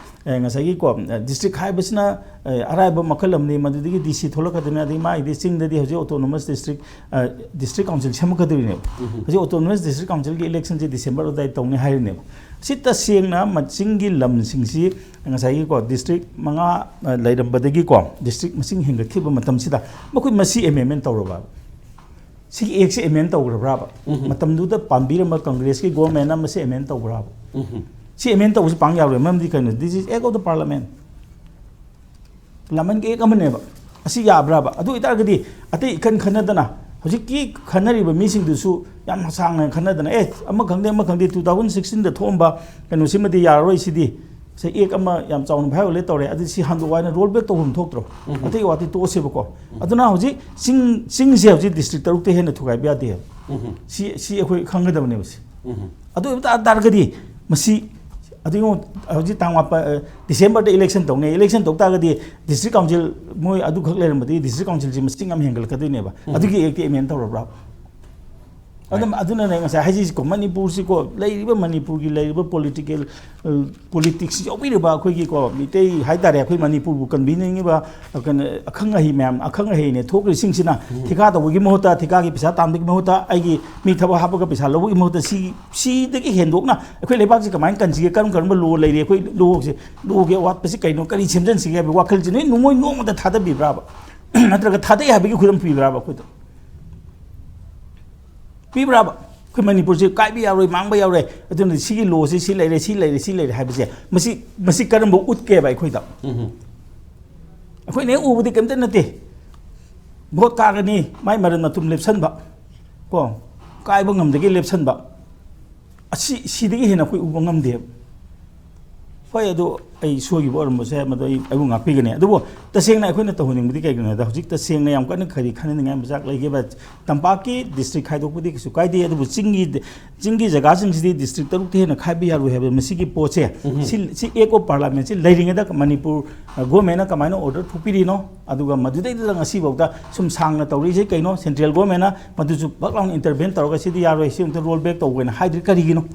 ꯑꯦ, ꯉꯁꯥꯏꯒꯤꯀꯣ, ꯑꯦ, ꯗꯤꯁꯇ꯭ꯔꯤꯛ ꯍꯥꯏꯕꯁꯤꯅ, ꯑꯦ, ꯑꯔꯥꯏꯕ ꯃꯈꯜ ꯑꯃꯅꯤ, ꯃꯗꯨꯗꯒꯤ ꯗꯤ ꯁꯤ ꯊꯣꯛꯂꯛꯀꯗꯣꯏꯅꯤ, ꯑꯗꯩ ꯃꯥꯒꯤꯗꯤ ꯆꯤꯡꯗꯗꯤ ꯍꯧꯖꯤꯛ ꯑꯣꯇꯣꯅꯣꯃꯁ ꯗꯤꯁꯇ꯭ꯔꯤꯛ, ꯑꯦ, ꯗꯤꯁꯇ꯭ꯔꯤꯛ ꯀꯥꯎꯟꯁꯤꯜ ꯁꯦꯝꯃꯛꯀꯗꯣꯔꯤꯅꯦꯕ꯫ ꯎꯝ꯫ ꯍꯧꯖꯤꯛ ꯑꯣꯇꯣꯅꯣꯃꯁ ꯗꯤꯁꯇ꯭ꯔꯤꯛ ꯀꯥꯎꯟꯁꯤꯜꯒꯤ ꯏꯂꯦꯛꯁꯟꯁꯦ ꯗꯤꯁꯦꯝꯕꯔ ꯑꯗꯨꯋꯥꯏꯗ ꯇꯧꯅꯤ ꯍꯥꯏꯔꯤꯅꯦꯕ꯫ ꯁꯤ ꯇꯁꯦꯡꯅ ꯃ-, ꯆꯤꯡꯒꯤ ꯂꯝꯁꯤꯡꯁꯤ ꯉꯁꯥꯏꯒꯤꯀꯣ, ꯗꯤꯁꯇ꯭ꯔꯤꯛ ꯃꯉꯥ, ꯑ, ꯂꯩꯔꯝꯕꯗꯒꯤꯀꯣ, ꯗꯤꯁꯇ꯭ꯔꯤꯛ ꯃꯁꯤꯡ ꯍꯦꯟꯒꯠꯈꯤꯕ ꯃꯇꯝꯁꯤꯗ ꯃꯈꯣꯏ ꯃꯁꯤ ꯑꯦꯃꯦꯟꯃꯦꯟ ꯇꯧꯔꯕ? ꯁꯤꯒꯤ ꯑꯦꯛꯁꯦ ꯑꯦꯃꯦꯟ ꯇꯧꯈ꯭ꯔꯕ꯭ꯔꯥꯕ? ꯎꯝ꯫ ꯃꯇꯝꯗꯨꯗ ꯄꯥꯟꯕꯤꯔꯝꯕ ꯀꯪꯒ꯭ꯔꯦꯁꯀꯤ ꯒꯣꯔꯃꯦꯟꯅ ꯃꯁꯤ ꯑꯦꯃꯦꯟ ꯇꯧꯕ꯭ꯔꯥꯕ? ꯎꯝ꯫ ꯁꯤ ꯑꯦꯃꯦꯟ ꯇꯧꯕꯁꯤ ꯄꯥꯡ ꯌꯥꯔꯣꯏ꯫ ꯃꯔꯝꯗꯤ ꯀꯩꯅꯣ? This is Act of the Parliament꯫ ꯂꯥꯃꯟꯒꯤ ꯑꯦꯛ ꯑꯃꯅꯦꯕ꯫ ꯑꯁꯤ ꯌꯥꯕ꯭ꯔꯥꯕ? ꯑꯗꯨ ꯑꯣꯏꯇꯥꯔꯒꯗꯤ ꯑꯇꯩ ꯏꯈꯟ ꯈꯟꯅꯗꯅ, ꯍꯧꯖꯤꯛꯀꯤ ꯈꯟꯅꯔꯤꯕ ꯃꯤꯁꯤꯡꯗꯨꯁꯨ ꯌꯥꯝ ꯁꯥꯡꯅ ꯈꯟꯅꯗꯅ, "ꯑꯦ, ꯑꯃ ꯈꯪꯗꯦ, ꯑꯃ ꯈꯪꯗꯦ, ꯇꯨ ꯊꯥꯎꯖꯟ ꯁꯤꯛꯁꯇꯤꯟꯗ ꯊꯣꯛꯑꯝꯕ ꯀꯩꯅꯣꯁꯤꯃꯗꯤ ꯌꯥꯔꯔꯣꯏ ꯁꯤꯗꯤ꯫ ꯁꯤ ꯑꯦꯛ ꯑꯃ ꯌꯥꯝ ꯆꯥꯎꯅ ꯚꯥꯏꯑꯣꯂꯦꯠ ꯇꯧꯔꯦ, ꯑꯗꯨ ꯁꯤ ꯍꯟꯗꯣꯛꯑꯣ" ꯍꯥꯏꯅ ꯔꯣꯜ ꯕꯦꯛ ꯇꯧꯐꯝ ꯊꯣꯛꯇ꯭ꯔꯣ? ꯎꯝ꯫ ꯑꯇꯩ ꯋꯥꯗꯤ ꯇꯣꯛꯑꯁꯦꯕꯀꯣ꯫ ꯎꯝ꯫ ꯑꯗꯨꯅ ꯍꯧꯖꯤꯛ ꯆꯤꯡ, ꯆꯤꯡꯁꯦ ꯍꯧꯖꯤꯛ ꯗꯤꯁꯇ꯭ꯔꯤꯛ ꯇꯔꯨꯛꯇ ꯍꯦꯟꯅ ꯊꯨꯒꯥꯏꯕ ꯌꯥꯗꯦ꯫ ꯁꯤ ꯁꯤ ꯑꯩꯈꯣꯏ ꯈꯪꯒꯗꯕꯅꯦꯕ ꯁꯤ꯫ ꯑꯗꯨ ꯑꯣꯏꯕ ꯇꯥ- ꯇꯥꯔꯒꯗꯤ ꯃꯁꯤ ꯑꯗꯨ ꯌꯦꯡꯉꯣ, ꯍꯧꯖꯤꯛ ꯇꯥꯡ ꯃꯥꯄꯟ, ꯑ, ꯗꯤꯁꯦꯝꯕꯔꯗ ꯏꯂꯦꯛꯁꯟ ꯇꯧꯅꯤ꯫ ꯏꯂꯦꯛꯁꯟ ꯇꯧ ꯇꯥꯔꯒꯗꯤ ꯗꯤꯁꯇ꯭ꯔꯤꯛ ꯀꯥꯎꯟꯁꯤꯜ ꯃꯣꯏ ꯑꯗꯨꯈꯛ ꯂꯩꯔꯝꯕꯗꯤ ꯗꯤꯁꯇ꯭ꯔꯤꯛ ꯀꯥꯎꯟꯁꯤꯜꯁꯤ ꯃꯁꯤꯡ ꯌꯥꯝ ꯍꯦꯟꯒꯠꯂꯛꯀꯗꯣꯏꯅꯦꯕ꯫ ꯑꯗꯨꯒꯤ ꯑꯦꯛꯇꯤ ꯑꯦꯃꯦꯟ ꯇꯧꯔꯕ꯭ꯔꯥ? ꯑꯗꯨꯝ ꯑꯗꯨꯅꯅꯦ ꯉꯁꯥꯏ ꯍꯥꯏꯖꯩꯁꯤꯀꯣ, ꯃꯅꯤꯄꯨꯔꯁꯤꯀꯣ, ꯂꯩꯔꯤꯕ ꯃꯅꯤꯄꯨꯔꯒꯤ ꯂꯩꯔꯤꯕ ꯄꯣꯂꯤꯇꯤꯀꯦꯜ, ꯄꯣꯂꯤꯇꯤꯛꯁ ꯌꯥꯎꯕꯤꯔꯤꯕ ꯑꯩꯈꯣꯏꯒꯤꯀꯣ, ꯃꯤꯇꯩ ꯍꯥꯏꯇꯥꯔꯦ, ꯑꯩꯈꯣꯏ ꯃꯅꯤꯄꯨꯔꯕꯨ ꯀꯟꯕꯤꯅꯤꯡꯉꯤꯕ, ꯑ, ꯀꯩꯅꯣ, ꯑꯈꯪ ꯑꯍꯩ ꯃꯌꯥꯝ, ꯑꯈꯪ ꯑꯍꯩꯅꯦ ꯊꯣꯛꯈ꯭ꯔꯤꯁꯤꯡꯁꯤꯅ ꯊꯤꯀꯥ ꯇꯧꯕꯒꯤ ꯃꯍꯨꯠꯇ, ꯊꯤꯀꯥꯒꯤ ꯄꯩꯁꯥ ꯇꯥꯟꯕꯒꯤ ꯃꯍꯨꯠꯇ, ꯑꯩꯒꯤ ꯃꯤ ꯊꯕꯛ ꯍꯥꯞꯄꯒ ꯄꯩꯁꯥ ꯂꯧꯕꯒꯤ ꯃꯍꯨꯠꯇ, ꯁꯤ, ꯁꯤꯗꯒꯤ ꯍꯦꯟꯗꯣꯛꯅ ꯑꯩꯈꯣꯏ ꯂꯩꯕꯥꯛꯁꯤ ꯀꯃꯥꯏꯅ ꯀꯟꯁꯤꯒꯦ, ꯀꯔꯝ ꯀꯔꯝꯕ ꯂꯣ ꯂꯩꯔꯤ, ꯑꯩꯈꯣꯏ ꯂꯣꯁꯦ, ꯂꯣꯒꯤ ꯑꯋꯥꯠꯄꯁꯤ ꯀꯩꯅꯣ, ꯀꯔꯤ ꯁꯦꯝꯖꯤꯟꯁꯤꯒꯦ ꯍꯥꯏꯕꯒꯤ ꯋꯥꯈꯜꯁꯤ ꯅꯣꯏ ꯅꯣꯡꯃ ꯅꯣꯡꯃꯗ ꯊꯥꯗꯕꯤꯕ꯭ꯔꯥꯕ? ꯅꯠꯇ꯭ꯔꯒ ꯊꯥꯗꯩ ꯍꯥꯏꯕꯒꯤ ꯈꯨꯗꯝ ꯄꯤꯕ꯭ꯔꯥꯕ ꯑꯩꯈꯣꯏꯗ? ꯄꯤꯕ꯭ꯔꯥꯕ? ꯑꯩꯈꯣꯏ ꯃꯅꯤꯄꯨꯔꯁꯦ ꯀꯥꯏꯕ ꯌꯥꯔꯣꯏ, ꯃꯥꯡꯕ ꯌꯥꯔꯣꯏ, ꯑꯗꯨꯅ ꯁꯤꯒꯤ ꯂꯣꯁꯦ ꯁꯤ ꯂꯩꯔꯦ, ꯁꯤ ꯂꯩꯔꯦ, ꯁꯤ ꯂꯩꯔꯦ ꯍꯥꯏꯕꯁꯦ, ꯃꯁꯤ, ꯃꯁꯤ ꯀꯔꯝꯕ ꯎꯠꯀꯦꯕ ꯑꯩꯈꯣꯏꯗ? ꯑꯩꯈꯣꯏꯅ ꯍꯦꯛ ꯎꯕꯗꯤ ꯀꯩꯝꯇ ꯅꯠꯇꯦ꯫ ꯚꯣꯠ ꯀꯥꯒꯅꯤ, ꯃꯥꯏ ꯃꯔꯟ ꯃꯊꯨꯝ ꯂꯦꯞꯁꯟꯕ, ꯀꯣ, ꯀꯥꯏꯕ ꯉꯝꯗꯒꯦ ꯂꯦꯞꯁꯟꯕ, ꯑꯁꯤ, ꯁꯤꯗꯒꯤ ꯍꯦꯟꯅ ꯑꯩꯈꯣꯏ ꯎꯕ ꯉꯝꯗꯦꯕ꯫ ꯍꯣꯏ, ꯑꯗꯨ ꯑꯩ ꯁꯣꯏꯈꯤꯕ ꯑꯣꯏꯔꯝꯕꯁꯨ ꯌꯥꯏ, ꯃꯗꯨ ꯑꯩ, ꯑꯩꯕꯨ ꯉꯥꯛꯄꯤꯒꯅꯤ꯫ ꯑꯗꯨꯕꯨ ꯇꯁꯦꯡꯅ ꯑꯩꯈꯣꯏꯅ ꯇꯧꯍꯟꯅꯤꯡꯕꯗꯤ ꯀꯩꯒꯤꯅꯣ ꯍꯥꯏꯗ, ꯍꯧꯖꯤꯛ ꯇꯁꯦꯡꯅ ꯌꯥꯝ ꯀꯟꯅ ꯀꯔꯤ ꯈꯟꯅꯅꯤꯡꯉꯥꯏ ꯃꯆꯥꯛ ꯂꯩꯒꯦꯕ? ꯇꯝꯄꯥꯛꯀꯤ ꯗꯤꯁꯇ꯭ꯔꯤꯛ ꯈꯥꯏꯗꯣꯛꯄꯗꯤ ꯀꯩꯁꯨ ꯀꯥꯏꯗꯦ, ꯑꯗꯨꯕꯨ ꯆꯤꯡꯒꯤ, ꯆꯤꯡꯒꯤ ꯖꯒꯥꯁꯤꯡꯁꯤꯗꯤ ꯗꯤꯁꯇ꯭ꯔꯤꯛ ꯇꯔꯨꯛꯇ ꯍꯦꯟꯅ ꯈꯥꯏꯕ ꯌꯥꯔꯣꯏ ꯍꯥꯏꯕ ꯃꯁꯤꯒꯤ ꯄꯣꯠꯁꯦ, ꯁꯤ, ꯁꯤ ꯑꯦꯛ ꯑꯣꯐ ꯄꯥꯔꯂꯥꯃꯦꯟꯁꯤ ꯂꯩꯔꯤꯉꯩꯗ ꯃꯅꯤꯄꯨꯔ, ꯑ, ꯒꯣꯔꯃꯦꯟꯅ ꯀꯃꯥꯏꯅ ꯑꯣꯔꯗꯔ ꯊꯣꯛꯄꯤꯔꯤꯅꯣ? ꯑꯗꯨꯒ ꯃꯗꯨꯗꯩꯗꯨꯗ ꯉꯁꯤꯐꯥꯎꯗ ꯁꯨꯝ ꯁꯥꯡꯅ ꯇꯧꯔꯛꯏꯁꯦ ꯀꯩꯅꯣ? ꯁꯦꯟꯇ꯭ꯔꯦꯜ ꯒꯣꯔꯃꯦꯟꯅ ꯃꯗꯨꯁꯨ ꯕꯛ ꯂꯥꯎꯅ ꯏꯟꯇꯔꯚꯦꯟ ꯇꯧꯔꯒ ꯁꯤꯗꯤ ꯌꯥꯔꯣꯏ, ꯁꯤ ꯑꯃꯨꯛꯇ ꯔꯣꯜ ꯕꯦꯛ ꯇꯧꯕ ꯑꯣꯏꯅ ꯍꯥꯏꯗ꯭ꯔꯤ ꯀꯔꯤꯒꯤꯅꯣ?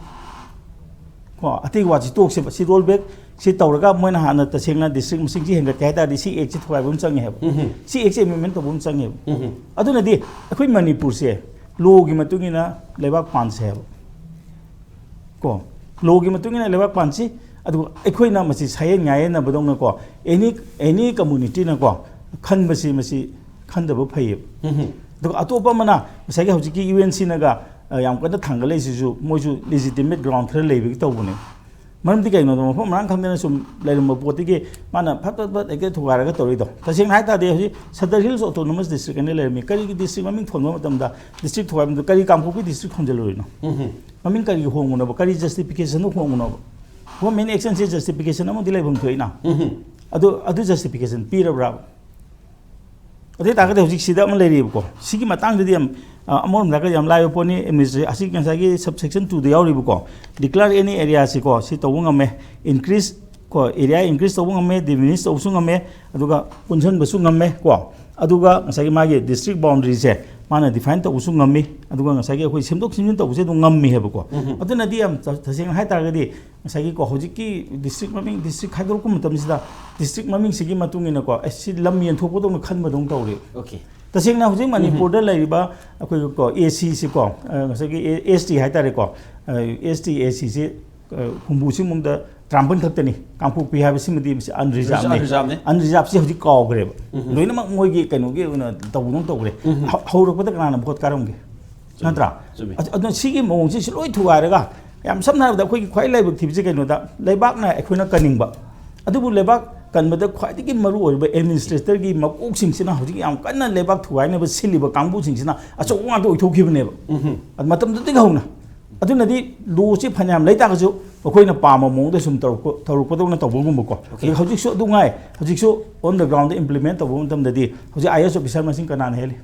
ꯀꯣ, ꯑꯇꯩ ꯋꯥꯁꯤ ꯇꯣꯛꯁꯦꯕ꯫ ꯁꯤ ꯔꯣꯜ ꯕꯦꯛ ꯁꯤ ꯇꯧꯔꯒ ꯃꯣꯏꯅ ꯍꯥꯟꯅ ꯇꯁꯦꯡꯅ ꯗꯤꯁꯇ꯭ꯔꯤꯛ ꯃꯁꯤꯡꯁꯤ ꯍꯦꯟꯒꯠꯀꯦ ꯍꯥꯏ ꯇꯥꯔꯗꯤ ꯁꯤ ꯑꯦꯛꯁꯤ ꯊꯨꯒꯥꯏꯕ ꯑꯃ ꯆꯪꯉꯦ ꯍꯥꯏꯕ꯫ ꯁꯤ ꯑꯦꯛꯁꯤ ꯑꯦꯃꯦꯟꯃꯦꯟ ꯇꯧꯕ ꯑꯃ ꯆꯪꯉꯦꯕ꯫ ꯑꯗꯨꯅꯗꯤ ꯑꯩꯈꯣꯏ ꯃꯅꯤꯄꯨꯔꯁꯦ ꯂꯣꯒꯤ ꯃꯇꯨꯡ ꯏꯟꯅ ꯂꯩꯕꯥꯛ ꯄꯥꯟꯁꯦ ꯍꯥꯏꯕ꯫ ꯀꯣ, ꯂꯣꯒꯤ ꯃꯇꯨꯡ ꯏꯟꯅ ꯂꯩꯕꯥꯛ ꯄꯥꯟꯁꯤ, ꯑꯗꯨꯒ ꯑꯩꯈꯣꯏꯅ ꯃꯁꯤ ꯁꯥꯌꯦꯟ ꯉꯥꯌꯦꯟꯅꯕꯗꯧꯅꯀꯣ, ꯑꯦꯅꯤ, ꯑꯦꯅꯤ ꯀꯝꯃꯨꯅꯤꯇꯤꯅꯀꯣ ꯈꯟꯕꯁꯤ ꯃꯁꯤ ꯈꯟꯗꯕ ꯐꯩꯌꯦꯕ꯫ ꯑꯗꯨꯒ ꯑꯇꯣꯞꯄ ꯑꯃꯅ ꯉꯁꯥꯏꯒꯤ ꯍꯧꯖꯤꯛꯀꯤ ꯌꯨ ꯑꯦꯟ ꯁꯤꯅꯒ, ꯑ, ꯌꯥꯝ ꯀꯟꯅ ꯊꯥꯡꯒꯠꯂꯛꯏꯁꯤꯁꯨ ꯃꯣꯏꯁꯨ ꯂꯤꯖꯤꯇꯤꯃꯦꯠ ꯒ꯭ꯔꯥꯎꯟ ꯈꯔ ꯂꯩꯕꯒꯤ ꯇꯧꯕꯅꯦ꯫ ꯃꯔꯝꯗꯤ ꯀꯩꯒꯤꯅꯣꯗ ꯃꯐꯝ ꯃꯔꯥꯡ ꯈꯪꯗꯅ ꯁꯨꯝ ꯂꯩꯔꯝꯕ ꯄꯣꯠꯇꯒꯤ ꯃꯥꯅ ꯐꯠ ꯐꯠ ꯐꯠ ꯍꯦꯛꯇ ꯊꯨꯒꯥꯏꯔꯒ ꯇꯧꯔꯤꯗꯣ꯫ ꯇꯁꯦꯡꯅ ꯍꯥꯏ ꯇꯥꯔꯗꯤ ꯍꯧꯖꯤꯛ ꯁꯗꯔ ꯍꯤꯜꯁ ꯑꯣꯇꯣꯅꯣꯃꯁ ꯗꯤꯁꯇ꯭ꯔꯤꯛ ꯑꯅ ꯂꯩꯔꯝꯃꯤ꯫ ꯀꯔꯤꯒꯤ ꯗꯤꯁꯇ꯭ꯔꯤꯛ ꯃꯃꯤꯡ ꯊꯣꯟꯕ ꯃꯇꯝꯗ ꯗꯤꯁꯇ꯭ꯔꯤꯛ ꯊꯨꯒꯥꯏꯕꯗꯨ ꯀꯔꯤ ꯀꯥꯡꯄꯣꯛꯄꯤ ꯗꯤꯁꯇ꯭ꯔꯤꯛ ꯊꯣꯟꯖꯜꯂꯨꯔꯤꯅꯣ? ꯃꯃꯤꯡ ꯀꯔꯤꯒꯤ ꯍꯣꯡꯉꯨꯅꯣꯕ? ꯀꯔꯤ ꯖꯁꯇꯤꯐꯤꯀꯦꯁꯟꯗ ꯍꯣꯡꯉꯨꯅꯣꯕ? ꯒꯣꯔꯃꯦꯟ ꯑꯦꯛꯁꯟꯁꯦ ꯖꯁꯇꯤꯐꯤꯀꯦꯁꯟ ꯑꯃꯗꯤ ꯂꯩꯐꯝ ꯊꯣꯛꯏꯅ꯫ ꯑꯗꯨ, ꯑꯗꯨ ꯖꯁꯇꯤꯐꯤꯀꯦꯁꯟ ꯄꯤꯔꯕ꯭ꯔꯥꯕ? ꯑꯗꯨ ꯑꯣꯏ ꯇꯥꯔꯒꯗꯤ ꯍꯧꯖꯤꯛ ꯁꯤꯗ ꯑꯃ ꯂꯩꯔꯤꯕꯀꯣ, ꯁꯤꯒꯤ ꯃꯇꯥꯡꯗꯗꯤ ꯌꯥꯝ, ꯑ, ꯑꯃꯔꯣꯝꯗ ꯍꯥꯏꯔꯒꯗꯤ ꯌꯥꯝ ꯂꯥꯏꯕ ꯄꯣꯠꯅꯤ꯫ ꯑꯦꯗꯃꯤꯅꯤꯁꯇ꯭ꯔꯦ ꯑꯁꯤ ꯉꯁꯥꯏꯒꯤ subsection two ꯗ ꯌꯥꯎꯔꯤꯕꯀꯣ, declare any area ꯁꯤꯀꯣ, ꯁꯤ ꯇꯧꯕ ꯉꯝꯃꯦ꯫ Increase ꯀꯣ, area increase ꯇꯧꯕ ꯉꯝꯃꯦ, diminish ꯇꯧꯕꯁꯨ ꯉꯝꯃꯦ, ꯑꯗꯨꯒ ꯄꯨꯟꯁꯤꯟꯕꯁꯨ ꯉꯝꯃꯦ ꯀꯣ꯫ ꯑꯗꯨꯒ ꯉꯁꯥꯏꯒꯤ ꯃꯥꯒꯤ district boundary ꯁꯦ ꯃꯥꯅ define ꯇꯧꯕꯁꯨ ꯉꯝꯃꯤ꯫ ꯑꯗꯨꯒ ꯉꯁꯥꯏꯒꯤ ꯑꯩꯈꯣꯏ ꯁꯦꯝꯗꯣꯛ ꯁꯦꯝꯖꯤꯟ ꯇꯧꯕꯁꯦ ꯑꯗꯨꯝ ꯉꯝꯃꯤ ꯍꯥꯏꯕꯀꯣ꯫ ꯎꯝ꯫ ꯑꯗꯨꯅꯗꯤ ꯌꯥꯝ ꯇ-, ꯇꯁꯦꯡꯅ ꯍꯥꯏ ꯇꯥꯔꯒꯗꯤ ꯉꯁꯥꯏꯒꯤꯀꯣ, ꯍꯧꯖꯤꯛꯀꯤ district ꯃꯃꯤꯡ, district ꯈꯥꯏꯗꯣꯔꯛꯄ ꯃꯇꯝꯁꯤꯗ district ꯃꯃꯤꯡꯁꯤꯒꯤ ꯃꯇꯨꯡ ꯏꯟꯅꯀꯣ, ꯑꯦ, ꯁꯤ ꯂꯝ ꯌꯦꯟꯊꯣꯛꯄꯗꯧꯅ ꯈꯟꯕꯗꯧꯅ ꯇꯧꯔꯦ꯫ Okay. ꯇꯁꯦꯡꯅ ꯍꯧꯖꯤꯛ ꯃꯅꯤꯄꯨꯔꯗ ꯂꯩꯔꯤꯕ ꯑꯩꯈꯣꯏꯒꯤꯀꯣ, ꯑꯦ ꯁꯤꯁꯤꯀꯣ, ꯑ, ꯉꯁꯥꯏꯒꯤ ꯑꯦ-, ꯑꯦꯁ ꯇꯤ ꯍꯥꯏꯇꯥꯔꯦꯀꯣ, ꯑ, ꯑꯦꯁ ꯇꯤ, ꯑꯦ ꯁꯤꯁꯤ, ꯑ, ꯍꯨꯝꯐꯨ ꯁꯤꯃꯨꯛꯇ ꯇꯔꯥꯃꯥꯄꯟ ꯈꯛꯇꯅꯤ꯫ ꯀꯥꯡꯄꯣꯛꯄꯤ ꯍꯥꯏꯕꯁꯤꯃꯗꯤ ꯃꯁꯤ unreservedꯅꯤ꯫ Unreservedꯅꯤ꯫ Unreservedꯁꯤ ꯍꯧꯖꯤꯛ ꯀꯥꯎꯈ꯭ꯔꯦꯕ꯫ ꯂꯣꯏꯅꯃꯛ ꯃꯣꯏꯒꯤ ꯀꯩꯅꯣꯒꯤ ꯑꯣꯏꯅ ꯇꯧꯕꯗꯧꯅ ꯇꯧꯈ꯭ꯔꯦ꯫ ꯍꯧ-, ꯍꯧꯔꯛꯄꯗ ꯀꯅꯥꯅ ꯚꯣꯠ ꯀꯥꯔꯝꯒꯦ? ꯅꯠꯇ꯭ꯔꯥ? ꯆꯨꯝꯃꯤ꯫ ꯑꯗꯨ-, ꯑꯗꯨꯅ ꯁꯤꯒꯤ ꯃꯑꯣꯡꯁꯤꯁꯨ ꯂꯣꯏ ꯊꯨꯒꯥꯏꯔꯒ, ꯌꯥꯝ ꯁꯝꯅ ꯍꯥꯏꯔꯕꯗ ꯑꯩꯈꯣꯏꯒꯤ ꯈ꯭ꯋꯥꯏ ꯂꯥꯏꯕꯛ ꯊꯤꯕꯁꯦ ꯀꯩꯅꯣꯗ, ꯂꯩꯕꯥꯛꯅ ꯑꯩꯈꯣꯏꯅ ꯀꯟꯅꯤꯡꯕ, ꯑꯗꯨꯕꯨ ꯂꯩꯕꯥꯛ ꯀꯟꯕꯗ ꯈ꯭ꯋꯥꯏꯗꯒꯤ ꯃꯔꯨ ꯑꯣꯏꯔꯤꯕ ꯑꯦꯗꯃꯤꯅꯤꯁꯇ꯭ꯔꯦꯇꯔꯒꯤ ꯃꯀꯣꯛꯁꯤꯡꯁꯤꯅ ꯍꯧꯖꯤꯛ ꯌꯥꯝ ꯀꯟꯅ ꯂꯩꯕꯥꯛ ꯊꯨꯒꯥꯏꯅꯕ ꯁꯤꯜꯂꯤꯕ ꯀꯥꯡꯕꯨꯁꯤꯡꯁꯤꯅ ꯑꯆꯧꯕ ꯉꯥꯛꯇ ꯑꯣꯏꯊꯣꯛꯈꯤꯕꯅꯦꯕ꯫ ꯑꯗꯨ ꯃꯇꯝꯗꯨꯗꯒꯤ ꯍꯧꯅ꯫ ꯑꯗꯨꯅꯗꯤ ꯂꯣꯁꯤ ꯐꯅꯌꯥꯝ ꯂꯩꯇꯥꯔꯒꯁꯨ ꯃꯈꯣꯏꯅ ꯄꯥꯝꯕ ꯃꯑꯣꯡꯗ ꯁꯨꯝ ꯇꯧꯔꯛꯄ, ꯇꯧꯔꯛꯄꯗꯧꯅ ꯇꯧꯕꯒꯨꯝꯕꯀꯣ꯫ ꯑꯗꯨꯒ ꯍꯧꯖꯤꯛꯁꯨ ꯑꯗꯨ ꯉꯥꯏ, ꯍꯧꯖꯤꯛꯁꯨ on the ground implement ꯇꯧꯕ ꯃꯇꯝꯗꯗꯤ ꯍꯧꯖꯤꯛ I A S officer ꯃꯁꯤꯡ ꯀꯅꯥꯅ ꯍꯦꯜꯂꯤ?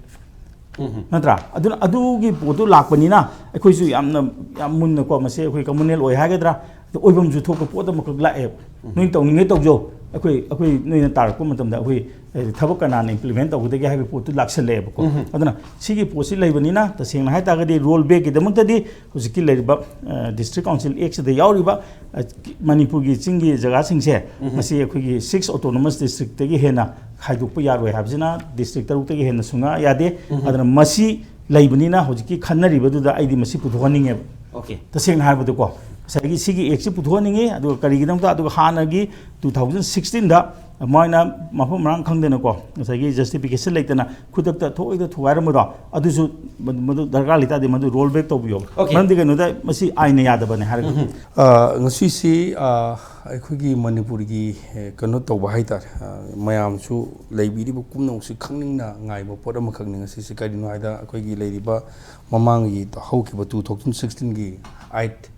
ꯅꯠꯇ꯭ꯔꯥ? ꯑꯗꯨꯅ ꯑꯗꯨꯒꯤ ꯄꯣꯠꯇꯨ ꯂꯥꯛꯄꯅꯤꯅ ꯑꯩꯈꯣꯏꯁꯨ ꯌꯥꯝꯅ, ꯌꯥꯝ ꯃꯨꯟꯅꯀꯣ, ꯃꯁꯤ ꯑꯩꯈꯣꯏ communal ꯑꯣꯏ ꯍꯥꯏꯒꯗ꯭ꯔꯥ, ꯑꯗꯨ ꯑꯣꯏꯐꯝꯁꯨ ꯊꯣꯛꯄ ꯄꯣꯠ ꯑꯃꯈꯛ ꯂꯥꯛꯑꯦꯕ꯫ ꯅꯣꯏ ꯇꯧꯅꯤꯡꯉꯦ ꯇꯧꯖꯧ, ꯑꯩꯈꯣꯏ, ꯑꯩꯈꯣꯏ ꯅꯣꯏꯅ ꯇꯥꯔꯛꯄ ꯃꯇꯝꯗ ꯑꯩꯈꯣꯏ, ꯑꯦ, ꯊꯕꯛ ꯀꯅꯥꯅ implement ꯇꯧꯒꯗꯒꯦ ꯍꯥꯏꯕ ꯄꯣꯠꯇꯨ ꯂꯥꯛꯁꯜꯂꯛꯑꯦꯕꯀꯣ꯫ ꯑꯗꯨꯅ ꯁꯤꯒꯤ ꯄꯣꯠꯁꯤ ꯂꯩꯕꯅꯤꯅ ꯇꯁꯦꯡꯅ ꯍꯥꯏ ꯇꯥꯔꯒꯗꯤ roll backꯀꯤꯗꯃꯛꯇꯗꯤ ꯍꯧꯖꯤꯛꯀꯤ ꯂꯩꯔꯤꯕ, ꯑ, District Council Actꯁꯤꯗ ꯌꯥꯎꯔꯤꯕ, ꯑ, ꯃꯅꯤꯄꯨꯔꯒꯤ ꯆꯤꯡꯒꯤ ꯖꯒꯥꯁꯤꯡꯁꯦ, ꯃꯁꯤ ꯑꯩꯈꯣꯏꯒꯤ six autonomous districtꯇꯒꯤ ꯍꯦꯟꯅ ꯈꯥꯏꯗꯣꯛꯄ ꯌꯥꯔꯣꯏ ꯍꯥꯏꯕꯁꯤꯅ district ꯇꯔꯨꯛꯇꯒꯤ ꯍꯦꯟꯅ ꯁꯨꯡꯌꯥ ꯌꯥꯗꯦ꯫ ꯑꯗꯨꯅ ꯃꯁꯤ ꯂꯩꯕꯅꯤꯅ ꯍꯧꯖꯤꯛꯀꯤ ꯈꯟꯅꯔꯤꯕꯗꯨꯗ ꯑꯩꯗꯤ ꯃꯁꯤ ꯄꯨꯊꯣꯛꯍꯟꯅꯤꯡꯉꯦꯕ꯫ Okay. ꯇꯁꯦꯡꯅ ꯍꯥꯏꯔꯕꯗꯀꯣ, ꯉꯁꯥꯏꯒꯤ ꯁꯤꯒꯤ Actꯁꯤ ꯄꯨꯊꯣꯛꯍꯟꯅꯤꯡꯉꯤ꯫ ꯑꯗꯨꯒ ꯀꯔꯤꯒꯤꯗꯃꯛꯇ, ꯑꯗꯨꯒ ꯍꯥꯟꯅꯒꯤ two thousand sixteenꯗ ꯃꯣꯏꯅ ꯃꯐꯝ ꯃꯔꯥꯡ ꯈꯪꯗꯅꯀꯣ, ꯉꯁꯥꯏꯒꯤ justification ꯂꯩꯇꯅ ꯈꯨꯗꯛꯇ ꯊꯣꯛ ꯍꯦꯛꯇ ꯊꯨꯒꯥꯏꯔꯝꯕꯗꯣ, ꯑꯗꯨꯁꯨ ꯃꯗꯨ, ꯃꯗꯨ ꯗꯔꯀꯥꯔ ꯂꯩꯇꯥꯔꯗꯤ ꯃꯗꯨ roll back ꯇꯧꯕꯤꯌꯣ꯫ Okay. ꯃꯔꯝꯗꯤ ꯀꯩꯅꯣꯗ, ꯃꯁꯤ ꯑꯥꯏꯟꯅ ꯌꯥꯗꯕꯅꯦ ꯍꯥꯏꯔꯒ꯫ ꯑ, ꯉꯁꯤꯁꯤ, ꯑ, ꯑꯩꯈꯣꯏꯒꯤ ꯃꯅꯤꯄꯨꯔꯒꯤ, ꯑꯦ, ꯀꯩꯅꯣ ꯇꯧꯕ ꯍꯥꯏꯇꯥꯔꯦ, ꯑ, ꯃꯌꯥꯝꯁꯨ ꯂꯩꯕꯤꯔꯤꯕ ꯄꯨꯝꯅꯃꯛꯁꯤ ꯈꯪꯅꯤꯡꯅ ꯉꯥꯏꯕ ꯄꯣꯠ ꯑꯃꯈꯛꯅꯤ꯫ ꯉꯁꯤꯁꯤ ꯀꯔꯤꯅꯣ ꯍꯥꯏꯗ, ꯑꯩꯈꯣꯏꯒꯤ ꯂꯩꯔꯤꯕ ꯃꯃꯥꯡꯒꯤ ꯍꯧꯈꯤꯕ two thousand sixteenꯒꯤ ꯑꯥꯏꯠ,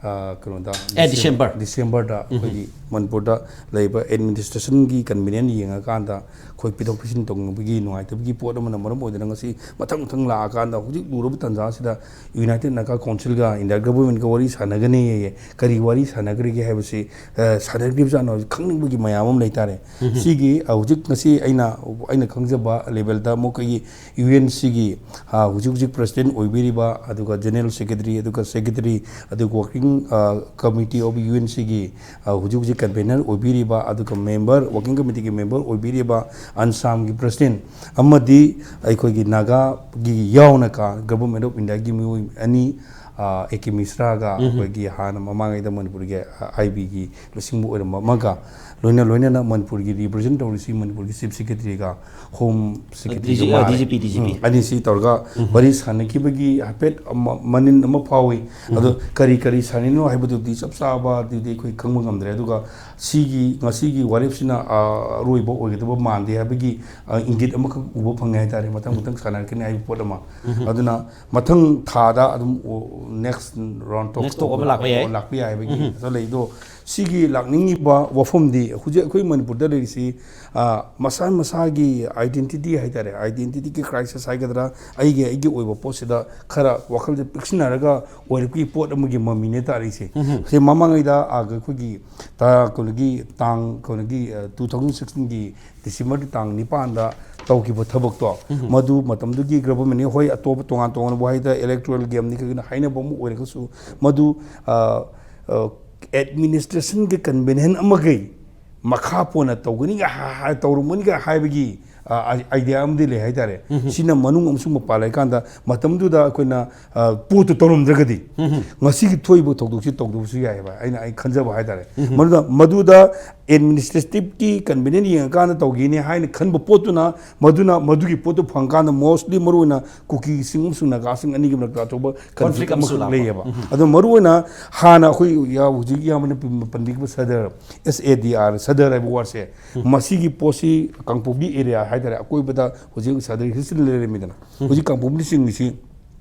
ꯑ, ꯀꯩꯅꯣꯗ ꯑꯦ, ꯗꯤꯁꯦꯝꯕꯔ꯫ ꯗꯤꯁꯦꯝꯕꯔꯗ ꯑꯩꯈꯣꯏꯒꯤ ꯃꯅꯤꯄꯨꯔꯗ ꯂꯩꯕ ꯑꯦꯗꯃꯤꯅꯤꯁꯇ꯭ꯔꯦꯁꯟꯒꯤ ꯀꯟꯚꯤꯅꯤꯌꯟ ꯌꯦꯡꯉꯀꯥꯟꯗ ꯑꯩꯈꯣꯏ ꯄꯤꯊꯣꯛ ꯄꯤꯁꯤꯟ ꯇꯧꯅꯕꯒꯤ ꯅꯨꯡꯉꯥꯏꯇꯕꯒꯤ ꯄꯣꯠ ꯑꯃꯅ ꯃꯔꯝ ꯑꯣꯏꯗꯨꯅ ꯉꯁꯤ ꯃꯊꯪ ꯃꯊꯪ ꯂꯥꯛꯑꯀꯥꯟꯗ ꯍꯧꯖꯤꯛ ꯂꯨꯔꯕ ꯇꯥꯟꯖꯥꯁꯤꯗ ꯌꯨꯅꯥꯏꯇꯦꯗ ꯅꯥꯒꯥ ꯀꯥꯎꯟꯁꯤꯜꯒ ꯏꯟꯗꯤꯌꯥ ꯒꯚꯔꯟꯃꯦꯟꯠꯀ ꯋꯥꯔꯤ ꯁꯥꯟꯅꯒꯅꯤꯌꯦ꯫ ꯀꯔꯤ ꯋꯥꯔꯤ ꯁꯥꯟꯅꯈ꯭ꯔꯒꯦ ꯍꯥꯏꯕꯁꯤ, ꯑ, ꯁꯥꯟꯅꯈ꯭ꯔꯤꯕꯖꯥꯠꯅꯣ ꯍꯥꯏꯕꯁꯤ ꯈꯪꯅꯤꯡꯕꯒꯤ ꯃꯌꯥꯝ ꯑꯃ ꯂꯩꯇꯥꯔꯦ꯫ ꯁꯤꯒꯤ, ꯑ, ꯍꯧꯖꯤꯛ ꯉꯁꯤ ꯑꯩꯅ, ꯑꯩꯅ ꯈꯪꯖꯕ ꯂꯦꯚꯦꯜꯗ ꯑꯃꯨꯛ ꯑꯩꯈꯣꯏꯒꯤ ꯌꯨ ꯑꯦꯟ ꯁꯤꯒꯤ, ꯑ, ꯍꯧꯖꯤꯛ ꯍꯧꯖꯤꯛ ꯄ꯭ꯔꯁꯤꯗꯦꯟꯠ ꯑꯣꯏꯕꯤꯔꯤꯕ, ꯑꯗꯨꯒ ꯖꯦꯅꯔꯦꯜ ꯁꯦꯀ꯭ꯔꯦꯇꯔꯤ, ꯑꯗꯨꯒ ꯁꯦꯀ꯭ꯔꯦꯇꯔꯤ, ꯑꯗꯨꯒ ꯋꯥꯔꯀꯤꯡ, ꯑ, ꯀꯃꯤꯇꯤ ꯑꯣꯐ ꯌꯨ ꯑꯦꯟ ꯁꯤꯒꯤ, ꯑ, ꯍꯧꯖꯤꯛ ꯍꯧꯖꯤꯛ ꯀꯟꯚꯦꯅꯔ ꯑꯣꯏꯕꯤꯔꯤꯕ, ꯑꯗꯨꯒ ꯃꯦꯝꯕꯔ, ꯋꯥꯔꯀꯤꯡ ꯀꯃꯤꯇꯤꯒꯤ ꯃꯦꯝꯕꯔ ꯑꯣꯏꯕꯤꯔꯤꯕ ꯑꯟꯁꯥꯝꯒꯤ ꯄ꯭ꯔꯁꯤꯗꯦꯟꯠ ꯑꯃꯗꯤ ꯑꯩꯈꯣꯏꯒꯤ ꯅꯥꯒꯥꯒꯤ ꯌꯥꯎꯅ ꯀ-, ꯒꯚꯔꯟꯃꯦꯟꯠ ꯑꯣꯐ ꯏꯟꯗꯤꯌꯥꯒꯤ ꯃꯤꯑꯣꯏ ꯑꯅꯤ, ꯑ, ꯑꯦ ꯀꯦ ꯃꯤꯁ꯭ꯔꯥꯒ ꯑꯩꯈꯣꯏꯒꯤ ꯍꯥꯟꯅ ꯃꯃꯥꯡꯉꯩꯗ ꯃꯅꯤꯄꯨꯔꯒꯤ, ꯑ, ꯑꯥꯏ ꯕꯤꯒꯤ ꯂꯨꯆꯤꯡꯕ ꯑꯣꯏꯔꯝꯕ ꯑꯃꯒ, ꯂꯣꯏꯅ ꯂꯣꯏꯅꯅ ꯃꯅꯤꯄꯨꯔꯒꯤ ꯔꯤꯄ꯭ꯔꯖꯦꯟ ꯇꯧꯔꯤꯁꯤ ꯃꯅꯤꯄꯨꯔꯒꯤ ꯆꯤꯐ ꯁꯦꯀ꯭ꯔꯦꯇꯔꯤꯒ ꯍꯣꯝ ꯁꯦꯀ꯭ꯔꯦꯇꯔꯤꯒ ꯗꯤ ꯖꯤ, ꯑ, ꯃꯥꯜꯂꯦ꯫ D G P, D G P. ꯎꯝ, ꯑꯅꯤꯁꯤ ꯇꯧꯔꯒ ꯋꯥꯔꯤ ꯁꯥꯟꯅꯈꯤꯕꯒꯤ ꯍꯥꯏꯐꯦꯠ ꯑꯃ, ꯃꯅꯤꯟ ꯑꯃ ꯐꯥꯎꯏ꯫ ꯑꯗꯣ ꯀꯔꯤ ꯀꯔꯤ ꯁꯥꯟꯅꯔꯤꯅꯣ ꯍꯥꯏꯕꯗꯨꯗꯤ ꯆꯞ ꯆꯥꯕꯗꯨꯗꯤ ꯑꯩꯈꯣꯏ ꯈꯪꯕ ꯉꯝꯗ꯭ꯔꯦ꯫ ꯑꯗꯨꯒ ꯁꯤꯒꯤ, ꯉꯁꯤꯒꯤ ꯋꯥꯔꯦꯞꯁꯤꯅ, ꯑ, ꯑꯔꯣꯏꯕ ꯑꯣꯏꯒꯗꯕ ꯃꯥꯟꯗꯦ ꯍꯥꯏꯕꯒꯤ, ꯑ, ꯏꯪꯒꯤꯠ ꯑꯃꯈꯛ ꯎꯕ ꯐꯪꯉꯦ ꯍꯥꯏꯇꯥꯔꯦ, ꯃꯊꯪ ꯃꯊꯪ ꯁꯥꯟꯅꯔꯛꯀꯅꯤ ꯍꯥꯏꯕ ꯄꯣꯠ ꯑꯃ꯫ ꯑꯗꯨꯅ ꯃꯊꯪ ꯊꯥꯗ ꯑꯗꯨꯝ, ꯑꯣ, next round talk Next talk ꯑꯃ ꯂꯥꯛꯄ ꯌꯥꯏ꯫ ꯂꯥꯛꯄ ꯌꯥꯏ ꯍꯥꯏꯕꯒꯤ ꯑꯗꯣ ꯂꯩ꯫ ꯑꯗꯣ ꯁꯤꯒꯤ ꯂꯥꯛꯅꯤꯡꯉꯤꯕ ꯋꯥꯐꯝꯗꯤ ꯍꯧꯖꯤꯛ ꯑꯩꯈꯣꯏ ꯃꯅꯤꯄꯨꯔꯗ ꯂꯩꯔꯤꯁꯤ, ꯑ, ꯃꯁꯥ ꯃꯁꯥꯒꯤ identity ꯍꯥꯏꯇꯥꯔꯦ, identityꯒꯤ crisis ꯍꯥꯏꯒꯗ꯭ꯔꯥ, ꯑꯩꯒꯤ, ꯑꯩꯒꯤ ꯑꯣꯏꯕ ꯄꯣꯠꯁꯤꯗ ꯈꯔ ꯋꯥꯈꯜꯁꯦ ꯄꯤꯛꯁꯤꯟꯅꯔꯒ ꯑꯣꯏꯔꯛꯄꯒꯤ ꯄꯣꯠ ꯑꯃꯒꯤ ꯃꯃꯤꯅꯦ ꯇꯥꯔꯤꯁꯦ꯫ ꯁꯤ ꯃꯃꯥꯡꯉꯩꯗ, ꯑ, ꯑꯩꯈꯣꯏꯒꯤ ꯇ-, ꯀꯩꯅꯣꯒꯤ ꯇꯥꯡ, ꯀꯩꯅꯣꯒꯤ, ꯑ, two thousand sixteenꯒꯤ ꯗꯤꯁꯦꯝꯕꯔꯒꯤ ꯇꯥꯡ ꯅꯤꯄꯥꯟꯗ ꯇꯧꯈꯤꯕ ꯊꯕꯛꯇꯣ, ꯃꯗꯨ ꯃꯇꯝꯗꯨꯒꯤ ꯒꯚꯔꯟꯃꯦꯟꯠꯅꯤ, ꯍꯣꯏ, ꯑꯇꯣꯞꯄ ꯇꯣꯉꯥꯟ ꯇꯣꯉꯥꯟꯕ ꯋꯥꯍꯩꯗ electoral gameꯅꯤ ꯀꯩꯒꯤꯅꯣ ꯍꯥꯏꯅꯕ ꯑꯃ ꯑꯣꯏꯔꯒꯁꯨ, ꯃꯗꯨ, ꯑ, ꯑ, ꯑꯦꯗꯃꯤꯅꯤꯁꯇ꯭ꯔꯦꯁꯟꯒꯤ ꯀꯟꯚꯦꯅꯤꯌꯟ ꯑꯃꯒꯤ ꯃꯈꯥ ꯄꯣꯟꯅ ꯇꯧꯒꯅꯤꯒ ꯍꯥ-, ꯍꯥ-, ꯇꯧꯔꯝꯒꯅꯤꯒ ꯍꯥꯏꯕꯒꯤ, ꯑ, ꯑꯥꯏ-, ꯑꯥꯏꯗꯤꯌꯥ ꯑꯃꯗꯤ ꯂꯩ ꯍꯥꯏꯇꯥꯔꯦ꯫ ꯁꯤꯅ ꯃꯅꯨꯡ ꯑꯃꯁꯨꯡ ꯃꯄꯥꯟ ꯂꯩꯀꯥꯟꯗ ꯃꯇꯝꯗꯨꯗ ꯑꯩꯈꯣꯏꯅ, ꯑ, ꯄꯣꯠꯇꯨ ꯇꯧꯔꯝꯗ꯭ꯔꯒꯗꯤ ꯉꯁꯤꯒꯤ ꯊꯣꯛꯏꯕ ꯊꯧꯗꯣꯛꯁꯤ ꯇꯧꯗꯕꯁꯨ ꯌꯥꯏꯑꯕ, ꯑꯩꯅ, ꯑꯩ ꯈꯟꯖꯕ ꯍꯥꯏꯇꯥꯔꯦ꯫ ꯃꯗꯨꯗ, ꯃꯗꯨꯗ ꯑꯦꯗꯃꯤꯅꯤꯁꯇ꯭ꯔꯦꯇꯤꯚꯀꯤ ꯀꯟꯚꯦꯅꯤꯌꯟ ꯌꯦꯡꯉꯀꯥꯟꯗ ꯇꯧꯈꯤꯅꯤ ꯍꯥꯏꯅ ꯈꯟꯕ ꯄꯣꯠꯇꯨꯅ, ꯃꯗꯨꯅ, ꯃꯗꯨꯒꯤ ꯄꯣꯠꯇꯨ ꯐꯪꯀꯥꯟꯗ mostly ꯃꯔꯨꯑꯣꯏꯅ ꯀꯨꯀꯤꯁꯤꯡ ꯑꯃꯁꯨꯡ ꯅꯥꯒꯥꯁꯤꯡ ꯑꯅꯤꯒꯤ ꯃꯔꯛꯇ ꯑꯆꯧꯕ conflict conflict ꯑꯃꯁꯨ ꯑꯃꯈꯛ ꯂꯥꯛꯄ꯫ ꯂꯩꯌꯦꯕ꯫ ꯑꯗꯣ ꯃꯔꯨꯑꯣꯏꯅ ꯍꯥꯟꯅ ꯑꯩꯈꯣꯏ ꯌꯥ-, ꯍꯧꯖꯤꯛ ꯏꯌꯥꯝꯕꯅ ꯄꯟ-, ꯄꯟꯕꯤꯈꯤꯕ Sadar, S A D R, Sadar ꯍꯥꯏꯕ wordꯁꯦ, ꯃꯁꯤꯒꯤ ꯄꯣꯠꯁꯤ ꯀꯥꯡꯄꯣꯛꯄꯤ area ꯍꯥꯏꯇꯥꯔꯦ, ꯑꯀꯣꯏꯕꯗ ꯍꯧꯖꯤꯛ ꯁꯗꯔ ꯍꯤꯜꯁꯇ ꯂꯩꯔꯝꯃꯤꯗꯅ, ꯍꯧꯖꯤꯛ ꯀꯥꯡꯄꯣꯛꯄꯤꯅ ꯆꯤꯡꯉꯤꯁꯤ,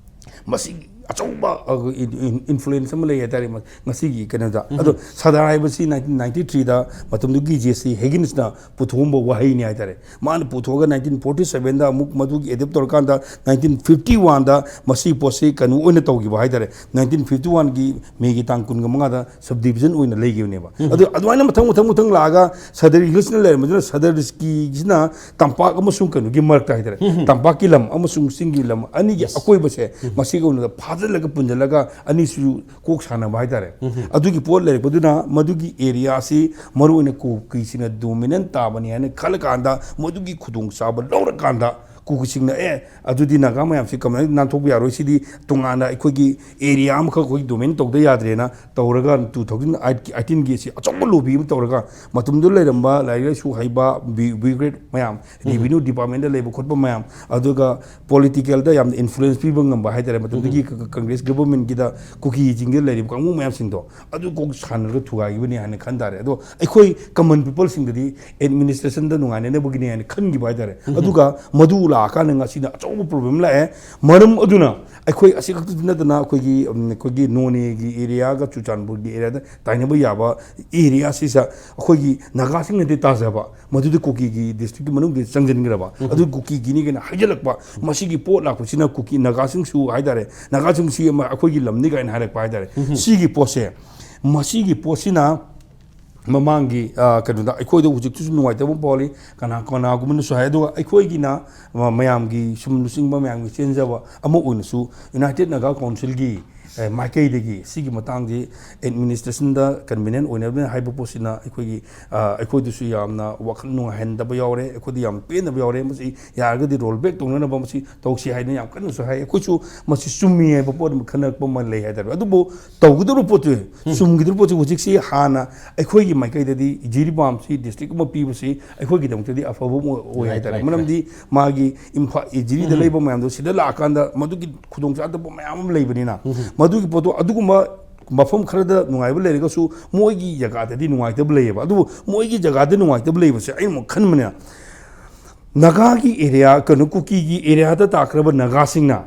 ꯃꯁꯤ ꯑꯆꯧꯕ, ꯑ, ꯏꯟ-, ꯏꯟ-, ꯏꯟꯐ꯭ꯂꯨꯌꯦꯟꯁ ꯑꯃ ꯂꯩ ꯍꯥꯏꯇꯥꯔꯦ ꯃ-, ꯉꯁꯤꯒꯤ ꯀꯩꯅꯣꯗ꯫ ꯑꯗꯣ ꯁꯗꯥꯔ ꯍꯥꯏꯕꯁꯤ ꯅꯥꯏꯟꯇꯤꯟ ꯅꯥꯏꯟꯇꯤ ꯊ꯭ꯔꯤꯗ ꯃꯇꯝꯗꯨꯒꯤ ꯖꯦ ꯁꯤ ꯍꯦꯒꯤꯟꯁꯅ ꯄꯨꯊꯣꯛꯑꯝꯕ ꯋꯥꯍꯩꯅꯤ ꯍꯥꯏꯇꯥꯔꯦ꯫ ꯃꯥꯅ ꯄꯨꯊꯣꯛꯑꯒ ꯅꯥꯏꯟꯇꯤꯟ ꯐꯣꯔꯇꯤ ꯁꯚꯦꯟꯗ ꯑꯃꯨꯛ ꯃꯗꯨꯒꯤ ꯑꯦꯗꯦꯞ ꯇꯧꯔꯀꯥꯟꯗ ꯅꯥꯏꯟꯇꯤꯟ ꯐꯤꯐꯇꯤ ꯋꯥꯟꯗ ꯃꯁꯤ ꯄꯣꯠꯁꯤ ꯀꯩꯅꯣ ꯑꯣꯏꯅ ꯇꯧꯈꯤꯕ ꯍꯥꯏꯇꯥꯔꯦ꯫ ꯅꯥꯏꯟꯇꯤꯟ ꯐꯤꯐꯇꯤ ꯋꯥꯟꯒꯤ ꯃꯦꯒꯤ ꯇꯥꯡ ꯀꯨꯟꯒ ꯃꯉꯥꯗ ꯁꯕ ꯗꯤꯕꯤꯖꯟ ꯑꯣꯏꯅ ꯂꯩꯈꯤꯕꯅꯦꯕ꯫ ꯑꯗꯨ ꯑꯗꯨꯃꯥꯏꯅ ꯃꯊꯪ ꯃꯊꯪ ꯃꯊꯪ ꯂꯥꯛꯑꯒ ꯁꯗꯔ ꯍꯤꯜꯁꯅ ꯂꯩꯔꯝꯕꯗꯨꯅ ꯁꯗꯔ ꯍꯤꯜꯁꯀꯤꯁꯤꯅ ꯇꯝꯄꯥꯛ ꯑꯃꯁꯨꯡ ꯀꯩꯅꯣꯒꯤ ꯃꯔꯛꯇ ꯍꯥꯏꯇꯥꯔꯦ, ꯇꯝꯄꯥꯛꯀꯤ ꯂꯝ ꯑꯃꯁꯨꯡ ꯆꯤꯡꯒꯤ ꯂꯝ ꯑꯅꯤꯒꯤ ꯑꯀꯣꯏꯕꯁꯦ ꯃꯁꯤꯒ ꯎꯅꯗ ꯐꯥꯖꯤꯜꯂꯒ ꯄꯨꯟꯁꯤꯜꯂꯒ ꯑꯅꯤꯁꯨ ꯀꯣꯛ ꯁꯥꯟꯅꯕ ꯍꯥꯏꯇꯥꯔꯦ꯫ ꯑꯗꯨꯒꯤ ꯄꯣꯠ ꯂꯩꯔꯛꯄꯗꯨꯅ ꯃꯗꯨꯒꯤ ꯑꯦꯔꯤꯌꯥꯁꯤ ꯃꯔꯨꯑꯣꯏꯅ ꯀꯨꯀꯤꯁꯤꯡꯅ ꯗꯣꯃꯤꯅꯦꯟ ꯇꯥꯕꯅꯤ ꯍꯥꯏꯅ ꯈꯜꯂꯀꯥꯟꯗ ꯃꯗꯨꯒꯤ ꯈꯨꯗꯣꯡꯆꯥꯕ ꯂꯧꯔꯀꯥꯟꯗ ꯀꯨꯀꯤꯁꯤꯡꯅ, "ꯑꯦ, ꯑꯗꯨꯗꯤ ꯅꯥꯒꯥ ꯃꯌꯥꯝꯁꯤ ꯀꯃꯥꯏꯅ ꯅꯥꯟꯊꯣꯛꯄ ꯌꯥꯔꯣꯏ? ꯁꯤꯗꯤ ꯇꯣꯉꯥꯟꯅ ꯑꯩꯈꯣꯏꯒꯤ ꯑꯦꯔꯤꯌꯥ ꯑꯃꯈꯛ ꯑꯩꯈꯣꯏ ꯗꯣꯃꯤꯅꯦꯟ ꯇꯧꯗ ꯌꯥꯗ꯭ꯔꯦꯅ" ꯇꯧꯔꯒ ꯇꯨ ꯊꯥꯎꯖꯟ ꯑꯩꯠꯀꯤ ꯑꯁꯤ ꯑꯆꯧꯕ ꯂꯣꯕꯤ ꯑꯃ ꯇꯧꯔꯒ ꯃꯇꯝꯗꯨꯗ ꯂꯩꯔꯝꯕ ꯂꯥꯏꯔꯤꯛ ꯂꯥꯏꯁꯨ ꯍꯩꯕ ꯕ꯭ꯌꯨ-, ꯕ꯭ꯌꯨꯀ꯭ꯔꯦꯠ ꯃꯌꯥꯝ, ꯔꯦꯚꯤꯅ꯭ꯌꯨ ꯗꯤꯄꯥꯔꯠꯃꯦꯟꯗ ꯂꯩꯕ ꯈꯣꯠꯄ ꯃꯌꯥꯝ, ꯑꯗꯨꯒ ꯄꯣꯂꯤꯇꯤꯀꯦꯜꯗ ꯌꯥꯝꯅ ꯏꯟꯐ꯭ꯂꯨꯌꯦꯟꯁ ꯄꯤꯕ ꯉꯝꯕ ꯍꯥꯏꯇꯥꯔꯦ, ꯃꯇꯝꯗꯨꯒꯤ ꯀ-, ꯀ-, ꯀꯪꯒ꯭ꯔꯦꯁ ꯒꯕꯔꯃꯦꯟꯒꯤꯗ ꯀꯨꯀꯤꯁꯤꯡꯗ ꯂꯩꯔꯤꯕ ꯀꯥꯡꯕꯨ ꯃꯌꯥꯝꯁꯤꯡꯗꯣ ꯑꯗꯨ ꯀꯣꯛ ꯁꯥꯟꯅꯔꯒ ꯊꯨꯒꯥꯏꯈꯤꯕꯅꯤ ꯍꯥꯏꯅ ꯈꯟ ꯇꯥꯔꯦ꯫ ꯑꯗꯣ ꯑꯩꯈꯣꯏ ꯀꯃꯟ ꯄꯤꯄꯜꯁꯤꯡꯗꯗꯤ ꯑꯦꯗꯃꯤꯅꯤꯁꯇ꯭ꯔꯦꯁꯟꯗ ꯅꯨꯡꯉꯥꯏꯅꯅꯕꯒꯤꯅꯤ ꯍꯥꯏꯅ ꯈꯟꯈꯤꯕ ꯍꯥꯏꯇꯥꯔꯦ꯫ ꯑꯗꯨꯒ ꯃꯗꯨ ꯂꯥꯛꯑꯀꯥꯟꯗ ꯉꯁꯤꯅ ꯑꯆꯧꯕ ꯄ꯭ꯔꯣꯕ꯭ꯂꯦꯝ ꯂꯥꯛꯑꯦ꯫ ꯃꯔꯝ ꯑꯗꯨꯅ ꯑꯩꯈꯣꯏ ꯑꯁꯤ ꯈꯛꯇꯗꯤ ꯅꯠꯇꯅ ꯑꯩꯈꯣꯏꯒꯤ, ꯎꯝ, ꯑꯩꯈꯣꯏꯒꯤ ꯅꯣꯅꯦꯒꯤ ꯑꯦꯔꯤꯌꯥꯒ ꯆꯨꯔꯆꯥꯟꯄꯨꯔꯒꯤ ꯑꯦꯔꯤꯌꯥꯗ ꯇꯥꯏꯅꯕ ꯌꯥꯕ ꯑꯦꯔꯤꯌꯥꯁꯤꯗ ꯑꯩꯈꯣꯏꯒꯤ ꯅꯥꯒꯥꯁꯤꯡꯅꯗꯤ ꯇꯥꯖꯕ, ꯃꯗꯨꯗꯤ ꯀꯨꯀꯤꯒꯤ ꯗꯤꯁꯇ꯭ꯔꯤꯛꯀꯤ ꯃꯅꯨꯡꯗ ꯆꯪꯁꯤꯟꯈ꯭ꯔꯕ, ꯑꯗꯨ ꯀꯨꯀꯤꯒꯤꯅꯤ ꯀꯩꯅ ꯍꯥꯏꯖꯜꯂꯛꯄ, ꯃꯁꯤꯒꯤ ꯄꯣꯠ ꯂꯥꯛꯄꯁꯤꯅ ꯀꯨꯀꯤ ꯅꯥꯒꯥꯁꯤꯡꯁꯨ ꯍꯥꯏꯇꯥꯔꯦ, ꯅꯥꯒꯥꯁꯤꯡꯁꯤ ꯑꯃ ꯑꯩꯈꯣꯏꯒꯤ ꯂꯝꯅꯤ ꯀꯥꯏꯅ ꯍꯥꯏꯔꯛꯄ ꯍꯥꯏꯇꯥꯔꯦ꯫ ꯁꯤꯒꯤ ꯄꯣꯠꯁꯦ, ꯃꯁꯤꯒꯤ ꯄꯣꯠꯁꯤꯅ ꯃꯃꯥꯡꯒꯤ, ꯑ, ꯀꯩꯅꯣꯗ ꯑꯩꯈꯣꯏꯗ ꯍꯧꯖꯤꯛꯇꯁꯨ ꯅꯨꯡꯉꯥꯏꯇꯕ ꯐꯥꯎꯍꯜꯂꯤ, ꯀꯅꯥ ꯀꯅꯥꯒꯨꯝꯕꯅꯁꯨ ꯍꯥꯏ꯫ ꯑꯗꯨꯒ ꯑꯩꯈꯣꯏꯒꯤꯅ ꯃ-, ꯃꯌꯥꯝꯒꯤ ꯁꯨꯝ ꯂꯨꯆꯤꯡꯕ ꯃꯌꯥꯝꯒꯤ ꯆꯦꯟꯖꯕ ꯑꯃ ꯑꯣꯏꯅꯁꯨ ꯌꯨꯅꯥꯏꯇꯦꯠ ꯅꯥꯒꯥ ꯀꯥꯎꯟꯁꯤꯜꯒꯤ, ꯑ, ꯃꯥꯏꯀꯩꯗꯒꯤ ꯁꯤꯒꯤ ꯃꯇꯥꯡꯁꯤ ꯑꯦꯗꯃꯤꯅꯤꯁꯇ꯭ꯔꯦꯁꯟꯗ ꯀꯟꯚꯤꯅꯤꯌꯟ ꯑꯣꯏꯅꯕꯅꯤꯅ ꯍꯥꯏꯕ ꯄꯣꯠꯁꯤꯅ ꯑꯩꯈꯣꯏꯒꯤ, ꯑ, ꯑꯩꯈꯣꯏꯗꯁꯨ ꯌꯥꯝꯅ ꯋꯥꯈꯜ ꯅꯨꯡꯉꯥꯏꯍꯟꯗꯕ ꯌꯥꯎꯔꯦ, ꯑꯩꯈꯣꯏꯗ ꯌꯥꯝ ꯄꯦꯟꯗꯕ ꯌꯥꯎꯔꯦ꯫ ꯃꯁꯤ ꯌꯥꯔꯒꯗꯤ ꯔꯣꯜ ꯕꯦꯛ ꯇꯧꯅꯅꯕ ꯃꯁꯤ ꯇꯧꯁꯤ ꯍꯥꯏꯅ ꯌꯥꯝ ꯀꯟꯅꯁꯨ ꯍꯥꯏ꯫ ꯑꯩꯈꯣꯏꯁꯨ ꯃꯁꯤ ꯆꯨꯝꯃꯤ ꯍꯥꯏꯕ ꯄꯣꯠ ꯑꯃ ꯈꯟꯅꯔꯛꯄ ꯑꯃ ꯂꯩ ꯍꯥꯏꯇꯥꯔꯦ꯫ ꯑꯗꯨꯕꯨ ꯇꯧꯒꯗꯧꯔꯤꯕ ꯄꯣꯠꯇꯨ, ꯆꯨꯝꯒꯗꯧꯔꯤꯕ ꯄꯣꯠꯁꯤ ꯍꯧꯖꯤꯛꯁꯤ ꯍꯥꯟꯅ ꯑꯩꯈꯣꯏꯒꯤ ꯃꯥꯏꯀꯩꯗꯗꯤ ꯖꯤꯔꯤꯕꯥꯝꯁꯤ ꯗꯤꯁꯇ꯭ꯔꯤꯛ ꯑꯃ ꯄꯤꯕꯁꯤ ꯑꯩꯈꯣꯏꯒꯤꯗꯃꯛꯇꯗꯤ ꯑꯐꯕ ꯑꯃ ꯑꯣꯏ ꯍꯥꯏꯇꯥꯔꯦ꯫ ꯃꯔꯝꯗꯤ ꯃꯥꯒꯤ ꯏꯝꯐꯥꯜ, ꯖꯤꯔꯤꯗ ꯂꯩꯕ ꯃꯌꯥꯝꯗꯣ ꯁꯤꯗ ꯂꯥꯛꯑꯀꯥꯟꯗ ꯃꯗꯨꯒꯤ ꯈꯨꯗꯣꯡꯆꯥꯗꯕ ꯃꯌꯥꯝ ꯑꯃ ꯂꯩꯕꯅꯤꯅ, ꯃꯗꯨꯒꯤ ꯄꯣꯠꯇꯣ ꯑꯗꯨꯒꯨꯝꯕ ꯃꯐꯝ ꯈꯔꯗ ꯅꯨꯡꯉꯥꯏꯕ ꯂꯩꯔꯒꯁꯨ ꯃꯣꯏꯒꯤ ꯖꯒꯥꯗꯗꯤ ꯅꯨꯡꯉꯥꯏꯇꯕ ꯂꯩꯌꯦꯕ꯫ ꯑꯗꯨꯕꯨ ꯃꯣꯏꯒꯤ ꯖꯒꯥꯗ ꯅꯨꯡꯉꯥꯏꯇꯕ ꯂꯩꯕꯁꯦ ꯑꯩꯅ ꯑꯃꯨꯛ ꯈꯟꯕꯅꯦ, ꯅꯥꯒꯥꯒꯤ ꯑꯦꯔꯤꯌꯥ, ꯀꯩꯅꯣ, ꯀꯨꯀꯤꯒꯤ ꯑꯦꯔꯤꯌꯥꯗ ꯇꯥꯈ꯭ꯔꯕ ꯅꯥꯒꯥꯁꯤꯡꯅ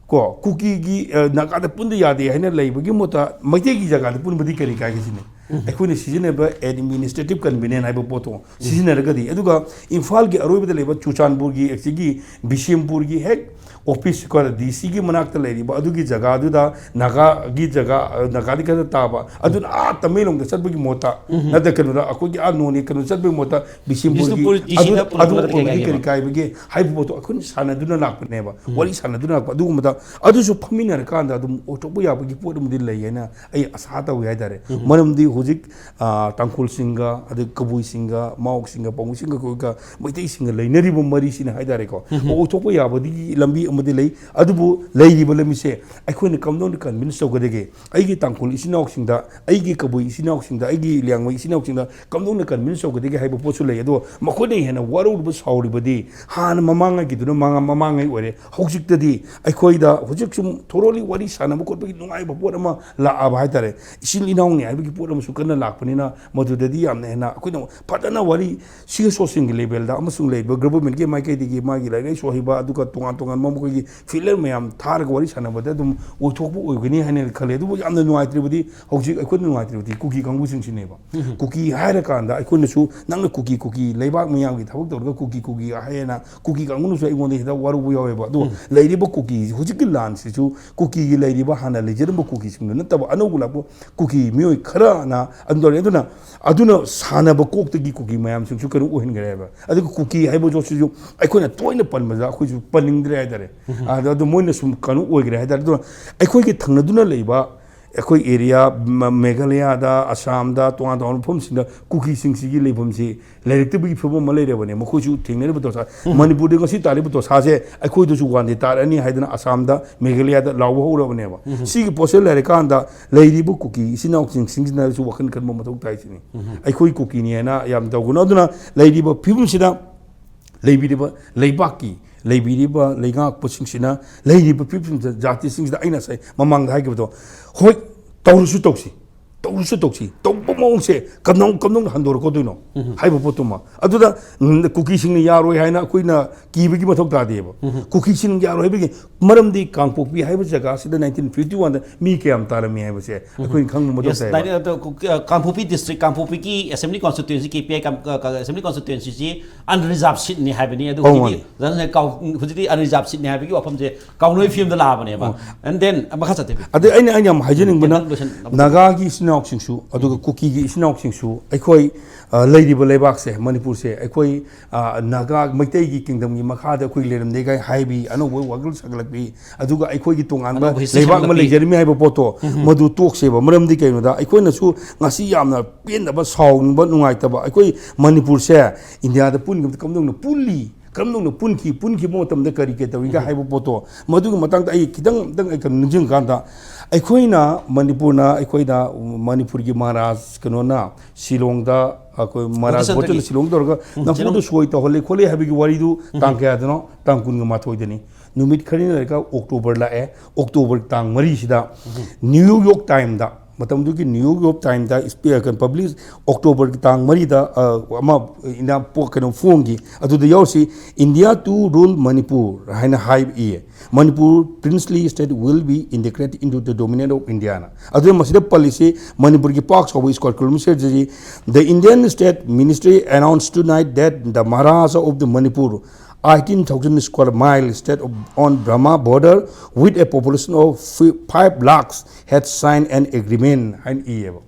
ꯀꯣ, ꯀꯨꯀꯤꯒꯤ, ꯑ, ꯅꯥꯒꯥꯗ ꯄꯨꯟꯗ ꯌꯥꯗꯦ ꯍꯥꯏꯅ ꯂꯩꯕꯒꯤ ꯃꯍꯨꯠꯇ ꯃꯩꯇꯩꯒꯤ ꯖꯒꯥꯗ ꯄꯨꯟꯕꯗꯤ ꯀꯔꯤ ꯀꯥꯏꯒꯦ ꯁꯤꯅꯤ? ꯑꯩꯈꯣꯏꯅ ꯁꯤꯖꯤꯟꯅꯕ administrative convenience ꯍꯥꯏꯕ ꯄꯣꯠꯇꯣ ꯁꯤꯖꯤꯟꯅꯔꯒꯗꯤ, ꯑꯗꯨꯒ ꯏꯝꯐꯥꯜꯒꯤ ꯑꯔꯣꯏꯕꯗ ꯂꯩꯕ ꯆꯨꯔꯆꯥꯟꯄꯨꯔꯒꯤ, ꯑꯁꯤꯒꯤ ꯕꯤꯁꯦꯝꯄꯨꯔꯒꯤ ꯍꯦꯛ office ꯀꯣ, DC ꯒꯤ ꯃꯅꯥꯛꯇ ꯂꯩꯔꯤꯕ ꯑꯗꯨꯒꯤ ꯖꯒꯥꯗꯨꯗ ꯅꯥꯒꯥꯒꯤ ꯖꯒꯥ, ꯑ, ꯅꯥꯒꯥꯗꯤ ꯈꯔ ꯇꯥꯕ, ꯑꯗꯨꯅ ꯑꯥ ꯇꯃꯦꯡꯂꯣꯡꯗ ꯆꯠꯄꯒꯤ ꯃꯍꯨꯠꯇ, ꯅꯠꯇ꯭ꯔ ꯀꯩꯅꯣꯗ, ꯑꯩꯈꯣꯏꯒꯤ ꯑꯥ ꯅꯣꯅꯦ ꯀꯩꯅꯣ ꯆꯠꯄꯒꯤ ꯃꯍꯨꯠꯇ ꯕꯤꯁꯦꯝꯄꯨꯔꯒꯤ ꯕꯤꯁꯅꯨꯄꯨꯔ DC ꯑꯗꯨ, ꯗ ꯑꯗꯨ ꯄꯨꯔꯛꯄꯗ ꯀꯩ ꯑꯣꯏꯔꯗꯤ ꯀꯥꯏꯒꯦꯕ? ꯀꯔꯤ ꯀꯥꯏꯕꯒꯦ ꯍꯥꯏꯕ ꯄꯣꯠꯇꯣ ꯑꯩꯈꯣꯏꯅ ꯁꯥꯟꯅꯗꯨꯅ ꯂꯥꯛꯄꯅꯦꯕ, ꯋꯥꯔꯤ ꯁꯥꯟꯅꯗꯨꯅ ꯂꯥꯛꯄ꯫ ꯑꯗꯨꯒꯨꯝꯕꯗ ꯑꯗꯨꯁꯨ ꯐꯝꯃꯤꯟꯅꯔꯀꯥꯟꯗ ꯑꯗꯨꯝ ꯑꯣꯏꯊꯣꯛꯄ ꯌꯥꯕꯒꯤ ꯄꯣꯠ ꯑꯃꯗꯤ ꯂꯩ ꯍꯥꯏꯅ ꯑꯩ ꯑꯁꯥ ꯇꯧꯏ ꯍꯥꯏꯇꯥꯔꯦ꯫ ꯃꯔꯝꯗꯤ ꯍꯧꯖꯤꯛ, ꯑ, ꯇꯥꯡꯈꯨꯜꯁꯤꯡꯒ, ꯑꯗꯩ ꯀꯕꯨꯏꯁꯤꯡꯒ, ꯃꯥꯎꯁꯤꯡꯒ, ꯄꯥꯎꯃꯤꯁꯤꯡꯒ, ꯑꯩꯈꯣꯏꯒ ꯃꯩꯇꯩꯁꯤꯡꯒ ꯂꯩꯅꯔꯤꯕ ꯃꯔꯤꯁꯤꯅ ꯍꯥꯏꯇꯥꯔꯦꯀꯣ, ꯑꯣꯏꯊꯣꯛꯄ ꯌꯥꯕꯒꯤ ꯂꯝꯕꯤ ꯑꯃꯗꯤ ꯂꯩ꯫ ꯑꯗꯨꯕꯨ ꯂꯩꯔꯤꯕ ꯂꯝꯕꯤꯁꯦ ꯑꯩꯈꯣꯏꯅ ꯀꯝꯗꯧꯅ convince ꯇꯧꯒꯗꯒꯦ? ꯑꯩꯒꯤ ꯇꯥꯡꯈꯨꯜ ꯏꯆꯤꯟ ꯏꯅꯥꯎꯁꯤꯡꯗ, ꯑꯩꯒꯤ ꯀꯕꯨꯏ ꯏꯆꯤꯟ ꯏꯅꯥꯎꯁꯤꯡꯗ, ꯑꯩꯒꯤ ꯂꯤꯌꯥꯡꯃꯩ ꯏꯆꯤꯟ ꯏꯅꯥꯎꯁꯤꯡꯗ ꯀꯝꯗꯧꯅ convince ꯇꯧꯒꯗꯒꯦ ꯍꯥꯏꯕ ꯄꯣꯠꯁꯨ ꯂꯩ꯫ ꯑꯗꯣ ꯃꯈꯣꯏꯅ ꯍꯦꯟꯅ ꯋꯥꯔꯧꯔꯤꯕ, ꯁꯥꯎꯔꯤꯕꯗꯤ ꯍꯥꯟꯅ ꯃꯃꯥꯡꯉꯩꯒꯤꯗꯨꯅ ꯃꯃꯥꯡ-, ꯃꯃꯥꯡꯉꯩ ꯑꯣꯏꯔꯦ꯫ ꯍꯧꯖꯤꯛꯇꯗꯤ ꯑꯩꯈꯣꯏꯗ ꯍꯧꯖꯤꯛ ꯁꯨꯝ thoroughly ꯋꯥꯔꯤ ꯁꯥꯟꯅꯕ ꯈꯣꯠꯄꯒꯤ ꯅꯨꯡꯉꯥꯏꯕ ꯄꯣꯠ ꯑꯃ ꯂꯥꯛꯑꯕ ꯍꯥꯏꯇꯥꯔꯦ꯫ ꯏꯆꯤꯜ ꯏꯅꯥꯎꯅꯤ ꯍꯥꯏꯕꯒꯤ ꯄꯣꯠ ꯑꯃꯁꯨ ꯀꯟꯅ ꯂꯥꯛꯄꯅꯤꯅ, ꯃꯗꯨꯗꯗꯤ ꯌꯥꯝꯅ ꯍꯦꯟꯅ ꯑꯩꯈꯣꯏꯅ ꯐꯖꯅ ꯋꯥꯔꯤ, ꯁꯤ ꯑꯦꯁ ꯑꯣꯁꯤꯡꯒꯤ level ꯗ ꯑꯃꯁꯨꯡ ꯂꯩꯔꯤꯕ government ꯀꯤ ꯃꯥꯏꯀꯩꯗꯒꯤ ꯃꯥꯒꯤ ꯂꯥꯏꯔꯤꯛ ꯂꯥꯏꯁꯨ ꯍꯩꯕ, ꯑꯗꯨꯒ ꯇꯣꯉꯥꯟ ꯇꯣꯉꯥꯟꯕ ꯃꯈꯣꯏꯒꯤ field ꯃꯌꯥꯝ ꯊꯥꯔꯒ ꯋꯥꯔꯤ ꯁꯥꯟꯅꯕꯗ ꯑꯗꯨꯝ ꯑꯣꯏꯊꯣꯛꯄ ꯑꯣꯏꯒꯅꯤ ꯍꯥꯏꯅ ꯈꯜꯂꯦ꯫ ꯑꯗꯨꯕꯨ ꯌꯥꯝꯅ ꯅꯨꯡꯉꯥꯏꯇ꯭ꯔꯤꯕꯗꯤ, ꯍꯧꯖꯤꯛ ꯑꯩꯈꯣꯏꯅ ꯅꯨꯡꯉꯥꯏꯇ꯭ꯔꯤꯕꯗꯤ ꯀꯨꯀꯤ ꯀꯥꯡꯕꯨꯁꯤꯡꯁꯤꯅꯦꯕ꯫ ꯀꯨꯀꯤ ꯍꯥꯏꯔꯀꯥꯟꯗ ꯑꯩꯈꯣꯏꯅꯁꯨ, ꯅꯪꯅ ꯀꯨꯀꯤ, ꯀꯨꯀꯤ, ꯂꯩꯕꯥꯛ ꯃꯌꯥꯝꯒꯤ ꯊꯕꯛ ꯇꯧꯔꯒ ꯀꯨꯀꯤ, ꯀꯨꯀꯤ ꯍꯥꯏꯌꯦꯅ ꯀꯨꯀꯤ ꯀꯥꯡꯕꯨꯅꯁꯨ ꯑꯩꯉꯣꯟꯗ ꯍꯦꯛꯇ ꯋꯥꯔꯧꯕ ꯌꯥꯎꯋꯦꯕ꯫ ꯑꯗꯣ ꯂꯩꯔꯤꯕ ꯀꯨꯀꯤ, ꯍꯧꯖꯤꯛꯀꯤ ꯂꯥꯟꯁꯤꯁꯨ ꯀꯨꯀꯤꯒꯤ ꯂꯩꯔꯤꯕ, ꯍꯥꯟꯅ ꯂꯩꯖꯔꯝꯕ ꯀꯨꯀꯤꯁꯤꯡꯗꯨ ꯅꯠꯇꯕ ꯑꯅꯧꯕ ꯂꯥꯛꯄ ꯀꯨꯀꯤ ꯃꯤꯑꯣꯏ ꯈꯔꯅ ꯑꯗꯨꯝ ꯇꯧꯔꯦ꯫ ꯑꯗꯨꯅ, ꯑꯗꯨꯅ ꯁꯥꯟꯅꯕ ꯀꯣꯛꯇꯒꯤ ꯀꯨꯀꯤ ꯃꯌꯥꯝꯁꯤꯡꯁꯨ ꯀꯩꯅꯣ ꯑꯣꯏꯍꯟꯈ꯭ꯔꯦ ꯍꯥꯏꯕ꯫ ꯑꯗꯨꯒ ꯀꯨꯀꯤ ꯍꯥꯏꯕ ꯖꯣꯠꯁꯤꯁꯨ ꯑꯩꯈꯣꯏꯅ ꯇꯣꯏꯅ ꯄꯟꯕꯗ ꯑꯩꯈꯣꯏꯁꯨ ꯄꯟꯅꯤꯡꯗ꯭ꯔꯦ ꯍꯥꯏꯇꯥꯔꯦ꯫ ꯑꯗ, ꯑꯗꯨ ꯃꯣꯏꯅ ꯁꯨꯝ ꯀꯩꯅꯣ ꯑꯣꯏꯈ꯭ꯔꯦ ꯍꯥꯏꯇꯥꯔꯦ꯫ ꯑꯗꯨꯅ ꯑꯩꯈꯣꯏꯒꯤ ꯊꯪꯅꯗꯨꯅ ꯂꯩꯕ, ꯑꯩꯈꯣꯏ area, ꯃ-, ꯃꯦꯘꯥꯂꯌꯥꯗ, ꯑꯁꯥꯝꯗ, ꯇꯣꯉꯥꯟ ꯇꯣꯉꯥꯟꯕ ꯃꯐꯝꯁꯤꯡꯗ ꯀꯨꯀꯤꯁꯤꯡꯁꯤꯒꯤ ꯂꯩꯐꯝꯁꯤ ꯂꯩꯔꯛꯇꯕꯒꯤ ꯐꯤꯕꯝ ꯑꯃ ꯂꯩꯔꯕꯅꯦ꯫ ꯃꯈꯣꯏꯁꯨ ꯊꯦꯡꯅꯔꯤꯕ ꯗꯣꯁꯥ, ꯃꯅꯤꯄꯨꯔꯗ ꯉꯁꯤ ꯇꯥꯔꯤꯕ ꯗꯣꯁꯥꯁꯦ ꯑꯩꯈꯣꯏꯗꯁꯨ one day ꯇꯥꯔꯛꯑꯅꯤ ꯍꯥꯏꯗꯅ ꯑꯁꯥꯝꯗ, ꯃꯦꯘꯥꯂꯌꯥꯗ ꯂꯥꯎꯕ ꯍꯧꯔꯕꯅꯦꯕ꯫ ꯁꯤꯒꯤ ꯄꯣꯠꯁꯦ ꯂꯩꯔꯀꯥꯟꯗ ꯂꯩꯔꯤꯕ ꯀꯨꯀꯤ ꯏꯆꯤꯟ ꯏꯅꯥꯎꯁꯤꯡꯁꯤꯅꯁꯨ ꯋꯥꯈꯜ ꯈꯟꯕ ꯃꯊꯧ ꯇꯥꯏ ꯁꯤꯅꯤ꯫ ꯑꯩꯈꯣꯏ ꯀꯨꯀꯤꯅꯦꯅ ꯌꯥꯝ ꯇꯧꯒꯅꯨ꯫ ꯑꯗꯨꯅ ꯂꯩꯔꯤꯕ ꯐꯤꯕꯝꯁꯤꯗ ꯂꯩꯕꯤꯔꯤꯕ ꯂꯩꯕꯥꯛꯀꯤ, ꯂꯩꯕꯤꯔꯤꯕ ꯂꯩꯉꯥꯛꯄꯁꯤꯡꯁꯤꯅ ꯂꯩꯔꯤꯕ ꯐꯤꯕꯝꯁꯤꯗ, ꯖꯥꯇꯤꯁꯤꯡꯁꯤꯗ ꯑꯩꯅ ꯉꯁꯥꯏ ꯃꯃꯥꯡꯗ ꯍꯥꯏꯈꯤꯕꯗꯣ, ꯍꯣꯏ, ꯇꯧꯔꯁꯨ ꯇꯧꯁꯤ, ꯇꯧꯔꯁꯨ ꯇꯧꯁꯤ, ꯇꯧꯕ ꯃꯑꯣꯡꯁꯦ ꯀꯝꯗꯧ ꯀꯝꯗꯧꯅ ꯍꯟꯗꯣꯔꯛꯀꯗꯣꯏꯅꯣ ꯍꯥꯏꯕ ꯄꯣꯠꯇꯨꯃ꯫ ꯑꯗꯨꯗ ꯎꯝ, ꯀꯨꯀꯤꯁꯤꯡꯅ ꯌꯥꯔꯣꯏ ꯍꯥꯏꯅ ꯑꯩꯈꯣꯏꯅ ꯀꯤꯕꯒꯤ ꯃꯊꯧ ꯇꯥꯗꯦꯕ꯫ ꯀꯨꯀꯤꯁꯤꯡꯅ ꯌꯥꯔꯣꯏ ꯍꯥꯏꯕꯒꯤ ꯃꯔꯝꯗꯤ ꯀꯥꯡꯄꯣꯛꯄꯤ ꯍꯥꯏꯕ ꯖꯒꯥꯁꯤꯗ ꯅꯥꯏꯟꯇꯤꯟ ꯐꯤꯐꯇꯤ ꯋꯥꯟꯗ ꯃꯤ ꯀꯌꯥꯝ ꯇꯥꯔꯝꯃꯤ ꯍꯥꯏꯕꯁꯦ ꯑꯩꯈꯣꯏꯅ ꯈꯪꯕ ꯃꯊꯧ ꯇꯥꯏꯕ꯫ ꯀꯥꯡꯄꯣꯛꯄꯤ ꯗꯤꯁꯇ꯭ꯔꯤꯛ, ꯀꯥꯡꯄꯣꯛꯄꯤꯒꯤ assembly constituency, K P I assembly ꯀꯣꯟꯁꯇꯤꯇ꯭ꯋꯦꯟꯁꯤꯁꯤ ꯑꯟꯔꯤꯖꯥꯔꯚ ꯁꯤꯠꯅꯤ ꯍꯥꯏꯕꯅꯤ꯫ ꯑꯗꯨ ꯑꯧ, ꯍꯧꯖꯤꯛꯇꯤ ꯃꯥꯅꯤ꯫ ꯍꯧꯖꯤꯛꯇꯤ ꯑꯟꯔꯤꯖꯥꯔꯚ ꯁꯤꯠꯅꯤ ꯍꯥꯏꯕꯒꯤ ꯋꯥꯐꯝꯁꯦ ꯀꯥꯎꯅꯣꯏ ꯐꯤꯕꯝꯗ ꯂꯥꯛꯑꯕꯅꯦꯕ꯫ ꯑꯣ꯫ And then ꯃꯈꯥ ꯆꯠꯊꯕꯤ꯫ ꯑꯗꯩ ꯑꯩꯅ ꯑꯩꯅ ꯌꯥꯝ ꯍꯥꯏꯖꯅꯤꯡꯕꯅ ꯂꯣꯏꯁꯟ-, ꯂꯣꯏꯁꯟ-, ꯅꯥꯒꯥꯒꯤ ꯏꯆꯤꯟ ꯏꯅꯥꯎꯁꯤꯡꯁꯨ ꯑꯗꯨꯒ ꯀꯨꯀꯤꯒꯤ ꯏꯆꯤꯟ ꯏꯅꯥꯎꯁꯤꯡꯁꯨ ꯑꯩꯈꯣꯏ, ꯑ, ꯂꯩꯔꯤꯕ ꯂꯩꯕꯥꯛꯁꯦ, ꯃꯅꯤꯄꯨꯔꯁꯦ, ꯑꯩꯈꯣꯏ, ꯑ, ꯅꯥꯒꯥ ꯃꯩꯇꯩꯒꯤ ꯀꯤꯡꯗꯝꯒꯤ ꯃꯈꯥꯗ ꯑꯩꯈꯣꯏ ꯂꯩꯔꯝꯗꯦ ꯀꯥꯏ ꯍꯥꯏꯕꯤ ꯑꯅꯧꯕ ꯋꯥꯈꯜ ꯁꯥꯒꯠꯂꯛꯄꯤ, ꯑꯗꯨꯒ ꯑꯩꯈꯣꯏꯒꯤ ꯇꯣꯉꯥꯟꯕ ꯑꯅꯧꯕ history ꯂꯩꯕꯥꯛ ꯑꯃ ꯁꯦꯝꯒꯠꯂꯛꯄꯤ꯫ ꯂꯩꯖꯔꯝꯃꯤ ꯍꯥꯏꯕ ꯄꯣꯠꯇꯣ ꯃꯗꯨ ꯇꯣꯛꯁꯦꯕ꯫ ꯃꯔꯝꯗꯤ ꯀꯩꯅꯣꯗ ꯑꯩꯈꯣꯏꯅꯁꯨ ꯉꯁꯤ ꯌꯥꯝꯅ ꯄꯦꯟꯗꯕ, ꯁꯥꯎꯅꯤꯡꯕ, ꯅꯨꯡꯉꯥꯏꯇꯕ, ꯑꯩꯈꯣꯏ ꯃꯅꯤꯄꯨꯔꯁꯦ ꯏꯟꯗꯤꯌꯥꯗ ꯄꯨꯟꯈꯤꯕꯗ ꯀꯝꯗꯧꯅ ꯄꯨꯜꯂꯤ, ꯀꯔꯝꯗꯧꯅ ꯄꯨꯟꯈꯤ, ꯄꯨꯟꯈꯤꯕ ꯃꯇꯝꯗ ꯀꯔꯤ ꯀꯔꯤ ꯇꯧꯔꯤꯒꯦ ꯍꯥꯏꯕ ꯄꯣꯠꯇꯣ, ꯃꯗꯨꯒꯤ ꯃꯇꯥꯡꯗ ꯑꯩ ꯈꯤꯇꯪ ꯑꯝꯇꯪ ꯑꯩ ꯀꯩꯅꯣ ꯅꯤꯡꯁꯤꯡꯀꯥꯟꯗ, ꯑꯩꯈꯣꯏꯅ ꯃꯅꯤꯄꯨꯔꯅ, ꯑꯩꯈꯣꯏꯗ ꯃꯅꯤꯄꯨꯔꯒꯤ ꯃꯍꯥꯔꯥꯖ ꯀꯩꯅꯣꯅ ꯁꯤꯂꯣꯡꯗ, ꯑꯩꯈꯣꯏ ꯃꯍꯥꯔꯥꯖ ꯕꯣꯙꯤꯁꯠꯇꯒꯤ ꯕꯣꯙꯅ ꯁꯤꯂꯣꯡ ꯇꯧꯔꯒ ꯎꯝ, ꯅꯝꯐꯨꯗ ꯁꯤꯂꯣꯡ꯫ ꯁꯣꯏ ꯇꯧꯍꯜꯂꯦ ꯈꯣꯠꯂꯦ ꯍꯥꯏꯕꯒꯤ ꯋꯥꯔꯤꯗꯨ ꯇꯥꯡ ꯀꯌꯥꯗꯅꯣ? ꯇꯥꯡ ꯀꯨꯟꯒ ꯃꯥꯊꯣꯏꯗꯅꯤ꯫ ꯅꯨꯃꯤꯠ ꯈꯔꯅꯤ ꯂꯩꯔꯒ ꯑꯣꯛꯇꯣꯕꯔ ꯂꯥꯛꯑꯦ꯫ ꯑꯣꯛꯇꯣꯕꯔ ꯇꯥꯡ ꯃꯔꯤꯁꯤꯗ ꯅ꯭ꯌꯨ ꯌꯣꯔꯛ ꯇꯥꯏꯝꯗ, ꯃꯇꯝꯗꯨꯒꯤ ꯅ꯭ꯌꯨ ꯌꯣꯔꯛ ꯇꯥꯏꯝꯗ ꯄꯕ꯭ꯂꯤꯁ, ꯑꯣꯛꯇꯣꯕꯔꯒꯤ ꯇꯥꯡ ꯃꯔꯤꯗ, ꯑ, ꯑꯃ, ꯏꯟꯗꯤꯌꯥ ꯄꯣ-, ꯀꯩꯅꯣ ꯐꯣꯡꯈꯤ꯫ ꯑꯗꯨꯗ ꯌꯥꯎꯔꯤꯁꯤ, "India to rule Manipur" ꯍꯥꯏꯅ ꯍꯥꯏ ꯏꯌꯦ꯫ "Manipur princely state will be integrated into the dominion of India" ꯅ꯫ ꯑꯗꯨꯅ ꯃꯁꯤꯗ ꯄꯜꯂꯤꯁꯤ ꯃꯅꯤꯄꯨꯔꯒꯤ ꯄꯥꯛ ꯆꯥꯎꯕ square ꯀꯤꯂꯣꯃꯤꯇꯔꯁꯤ, "The Indian state ministry announced tonight that the Maharaja of the Manipur eighteen thousand square mile state of, on Burma border with a population of five lakhs had signed an agreement" ꯍꯥꯏꯅ ꯏꯌꯦꯕ꯫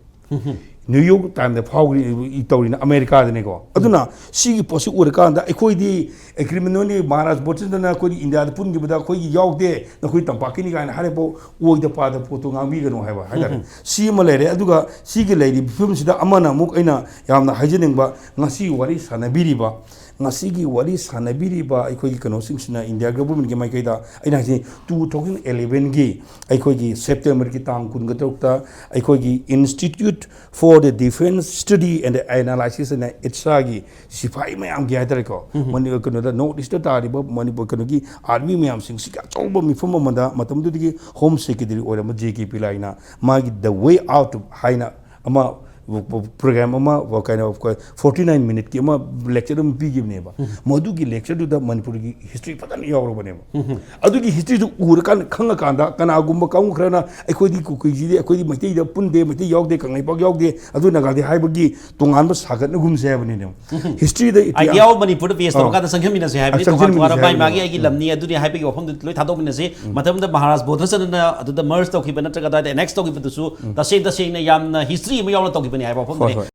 New York ꯇꯥꯏꯝꯗ ꯐꯥꯎꯈ꯭ꯔꯤ, ꯇꯧꯔꯤꯅ ꯑꯃꯦꯔꯤꯀꯥꯗꯅꯤꯀꯣ꯫ ꯑꯗꯨꯅ ꯁꯤꯒꯤ ꯄꯣꯠꯁꯤ ꯎꯔꯀꯥꯟꯗ ꯑꯩꯈꯣꯏꯗꯤ agreement ꯅꯣꯏꯅꯤ ꯃꯍꯥꯔꯥꯖ ꯕꯣꯙꯤꯁꯠꯇꯅ ꯑꯩꯈꯣꯏꯗꯤ ꯏꯟꯗꯤꯌꯥꯗ ꯄꯨꯟꯈꯤꯕꯗ ꯑꯩꯈꯣꯏꯒꯤ ꯌꯥꯎꯗꯦ, ꯅꯈꯣꯏ ꯇꯝꯄꯥꯛꯀꯤꯅꯤ ꯀꯥꯏꯅ ꯍꯥꯏꯔꯛꯄ ꯑꯣꯏꯗ ꯄꯥꯗ ꯄꯣꯠꯇꯣ ꯉꯥꯡꯕꯤꯒꯅꯨ ꯍꯥꯏꯕ ꯍꯥꯏꯇꯥꯔꯦ꯫ ꯁꯤ ꯑꯃ ꯂꯩꯔꯦ꯫ ꯑꯗꯨꯒ ꯁꯤꯒꯤ ꯂꯩꯔꯤꯕ ꯐꯤꯕꯝꯁꯤꯗ ꯑꯃꯅ ꯑꯃꯨꯛ ꯑꯩꯅ ꯌꯥꯝꯅ ꯍꯥꯏꯖꯅꯤꯡꯕ, ꯉꯁꯤ ꯋꯥꯔꯤ ꯁꯥꯟꯅꯕꯤꯔꯤꯕ ꯉꯁꯤꯒꯤ ꯋꯥꯔꯤ ꯁꯥꯟꯅꯕꯤꯔꯤꯕ ꯑꯩꯈꯣꯏꯒꯤ ꯀꯩꯅꯣꯁꯤꯡꯁꯤꯅ ꯏꯟꯗꯤꯌꯥ ꯒꯚꯔꯟꯃꯦꯟꯠꯀꯤ ꯃꯥꯏꯀꯩꯗ, ꯑꯩꯅ ꯍꯥꯏꯁꯤ, ꯇꯨ ꯊꯥꯎꯖꯟ ꯑꯦꯂꯦꯚꯦꯟꯒꯤ ꯑꯩꯈꯣꯏꯒꯤ ꯁꯦꯞꯇꯦꯝꯕꯔꯒꯤ ꯇꯥꯡ ꯀꯨꯟꯒ ꯇꯔꯨꯛꯇ ꯑꯩꯈꯣꯏꯒꯤ Institute for the Defence Study and Analysis ꯑꯅ, ꯏꯠꯁꯥꯒꯤ ꯁꯤꯐꯥꯏ ꯃꯌꯥꯝꯒꯤ ꯍꯥꯏꯇꯥꯔꯦꯀꯣ, ꯃꯅꯤ-, ꯀꯩꯅꯣꯗ, ꯅꯣꯔꯠ ꯏꯁꯇ ꯇꯥꯔꯤꯕ ꯃꯅꯤꯄꯨꯔ ꯀꯩꯅꯣꯒꯤ ꯑꯥꯔꯃꯤ ꯃꯌꯥꯝꯁꯤꯡꯁꯤꯒꯤ ꯑꯆꯧꯕ ꯃꯤꯐꯝ ꯑꯃꯗ ꯃꯇꯝꯗꯨꯗꯒꯤ ꯍꯣꯝ ꯁꯦꯀ꯭ꯔꯦꯇꯔꯤ ꯑꯣꯏꯔꯝꯕ ꯖꯦ ꯀꯦ ꯄꯤꯂꯥꯏꯅ ꯃꯥꯒꯤ The Way Out ꯍꯥꯏꯅ ꯑꯃ ꯄ꯭ꯔꯣꯒ꯭ꯔꯥꯝ ꯑꯃ, ꯀꯩꯅꯣ, ꯐꯣꯔꯇꯤ ꯅꯥꯏꯟ ꯃꯤꯅꯤꯠꯀꯤ ꯑꯃ ꯂꯦꯛꯆꯔ ꯑꯃ ꯄꯤꯈꯤꯕꯅꯦꯕ꯫ ꯃꯗꯨꯒꯤ ꯂꯦꯛꯆꯔꯗꯨꯗ ꯃꯅꯤꯄꯨꯔꯒꯤ ꯍꯤꯁꯇ꯭ꯔꯤ ꯐꯖꯅ ꯌꯥꯎꯔꯕꯅꯦꯕ꯫ ꯑꯗꯨꯒꯤ ꯍꯤꯁꯇ꯭ꯔꯤꯗꯨ ꯎꯔꯀꯥꯟꯗ, ꯈꯪꯉꯀꯥꯟꯗ, ꯀꯅꯥꯒꯨꯝꯕ ꯀꯥꯡꯕꯨ ꯈꯔꯅ ꯑꯩꯈꯣꯏꯗꯤ ꯀꯨꯀꯤꯁꯤꯗꯤ, ꯑꯩꯈꯣꯏꯗꯤ ꯃꯩꯇꯩꯗ ꯄꯨꯟꯗꯦ, ꯃꯩꯇꯩ ꯌꯥꯎꯗꯦ, ꯀꯪꯂꯩꯄꯥꯛ ꯌꯥꯎꯗꯦ, ꯑꯗꯨ ꯅꯥꯒꯥꯗꯤ ꯍꯥꯏꯕꯒꯤ ꯇꯣꯉꯥꯟꯕ ꯁꯥꯒꯠꯅꯒꯨꯝꯁꯦ ꯍꯥꯏꯕꯅꯤꯅꯦ꯫ ꯍꯤꯁꯇ꯭ꯔꯤꯗ, ꯏꯇꯤꯍꯥꯁ, ꯑꯥꯏꯗꯤꯌꯥ ꯑꯣꯐ ꯃꯅꯤꯄꯨꯔꯗ ꯕꯦꯁ ꯑꯥ꯫ ꯇꯧꯔꯀꯥꯟꯗ ꯆꯪꯁꯤꯟꯃꯤꯟꯅꯁꯦ ꯍꯥꯏꯕꯅꯤ꯫ ꯑꯥ, ꯇꯣꯉꯥꯟ ꯆꯪꯁꯤꯟꯃꯤꯟꯅꯁꯦ ꯇꯣꯉꯥꯟꯕ ꯃꯥꯒꯤ ꯃꯥꯒꯤ ꯍꯥꯏꯕꯅꯦꯕ꯫ ꯑꯩꯒꯤ ꯂꯝꯅꯤ ꯑꯗꯨꯅꯤ ꯍꯥꯏꯕꯒꯤ ꯋꯥꯐꯝꯗꯨ ꯂꯣꯏ ꯊꯥꯗꯣꯛꯃꯤꯟꯅꯁꯤ꯫ ꯃꯇꯝꯗꯨꯗ ꯃꯍꯥꯔꯥꯖ ꯕꯣꯙꯆꯟꯗ꯭ꯔꯅ ꯑꯗꯨꯗ ꯃꯔꯖ ꯇꯧꯈꯤꯕ ꯅꯠꯇ꯭ꯔꯒ ꯑꯗꯨꯋꯥꯏꯗ ꯑꯦꯅꯦꯛꯁ ꯇꯧꯈꯤꯕꯗꯨꯁꯨ ꯇꯁꯦꯡ ꯇꯁꯦꯡꯅ ꯌꯥꯝꯅ ꯍꯤꯁꯇ꯭ꯔꯤ ꯑꯃ ꯌꯥꯎꯅ ꯇꯧꯈꯤꯕꯅꯤ ꯍꯥꯏꯕ ꯋꯥꯐꯝꯗꯨꯅꯤ꯫ ꯍꯣꯏ, ꯍꯣꯏ꯫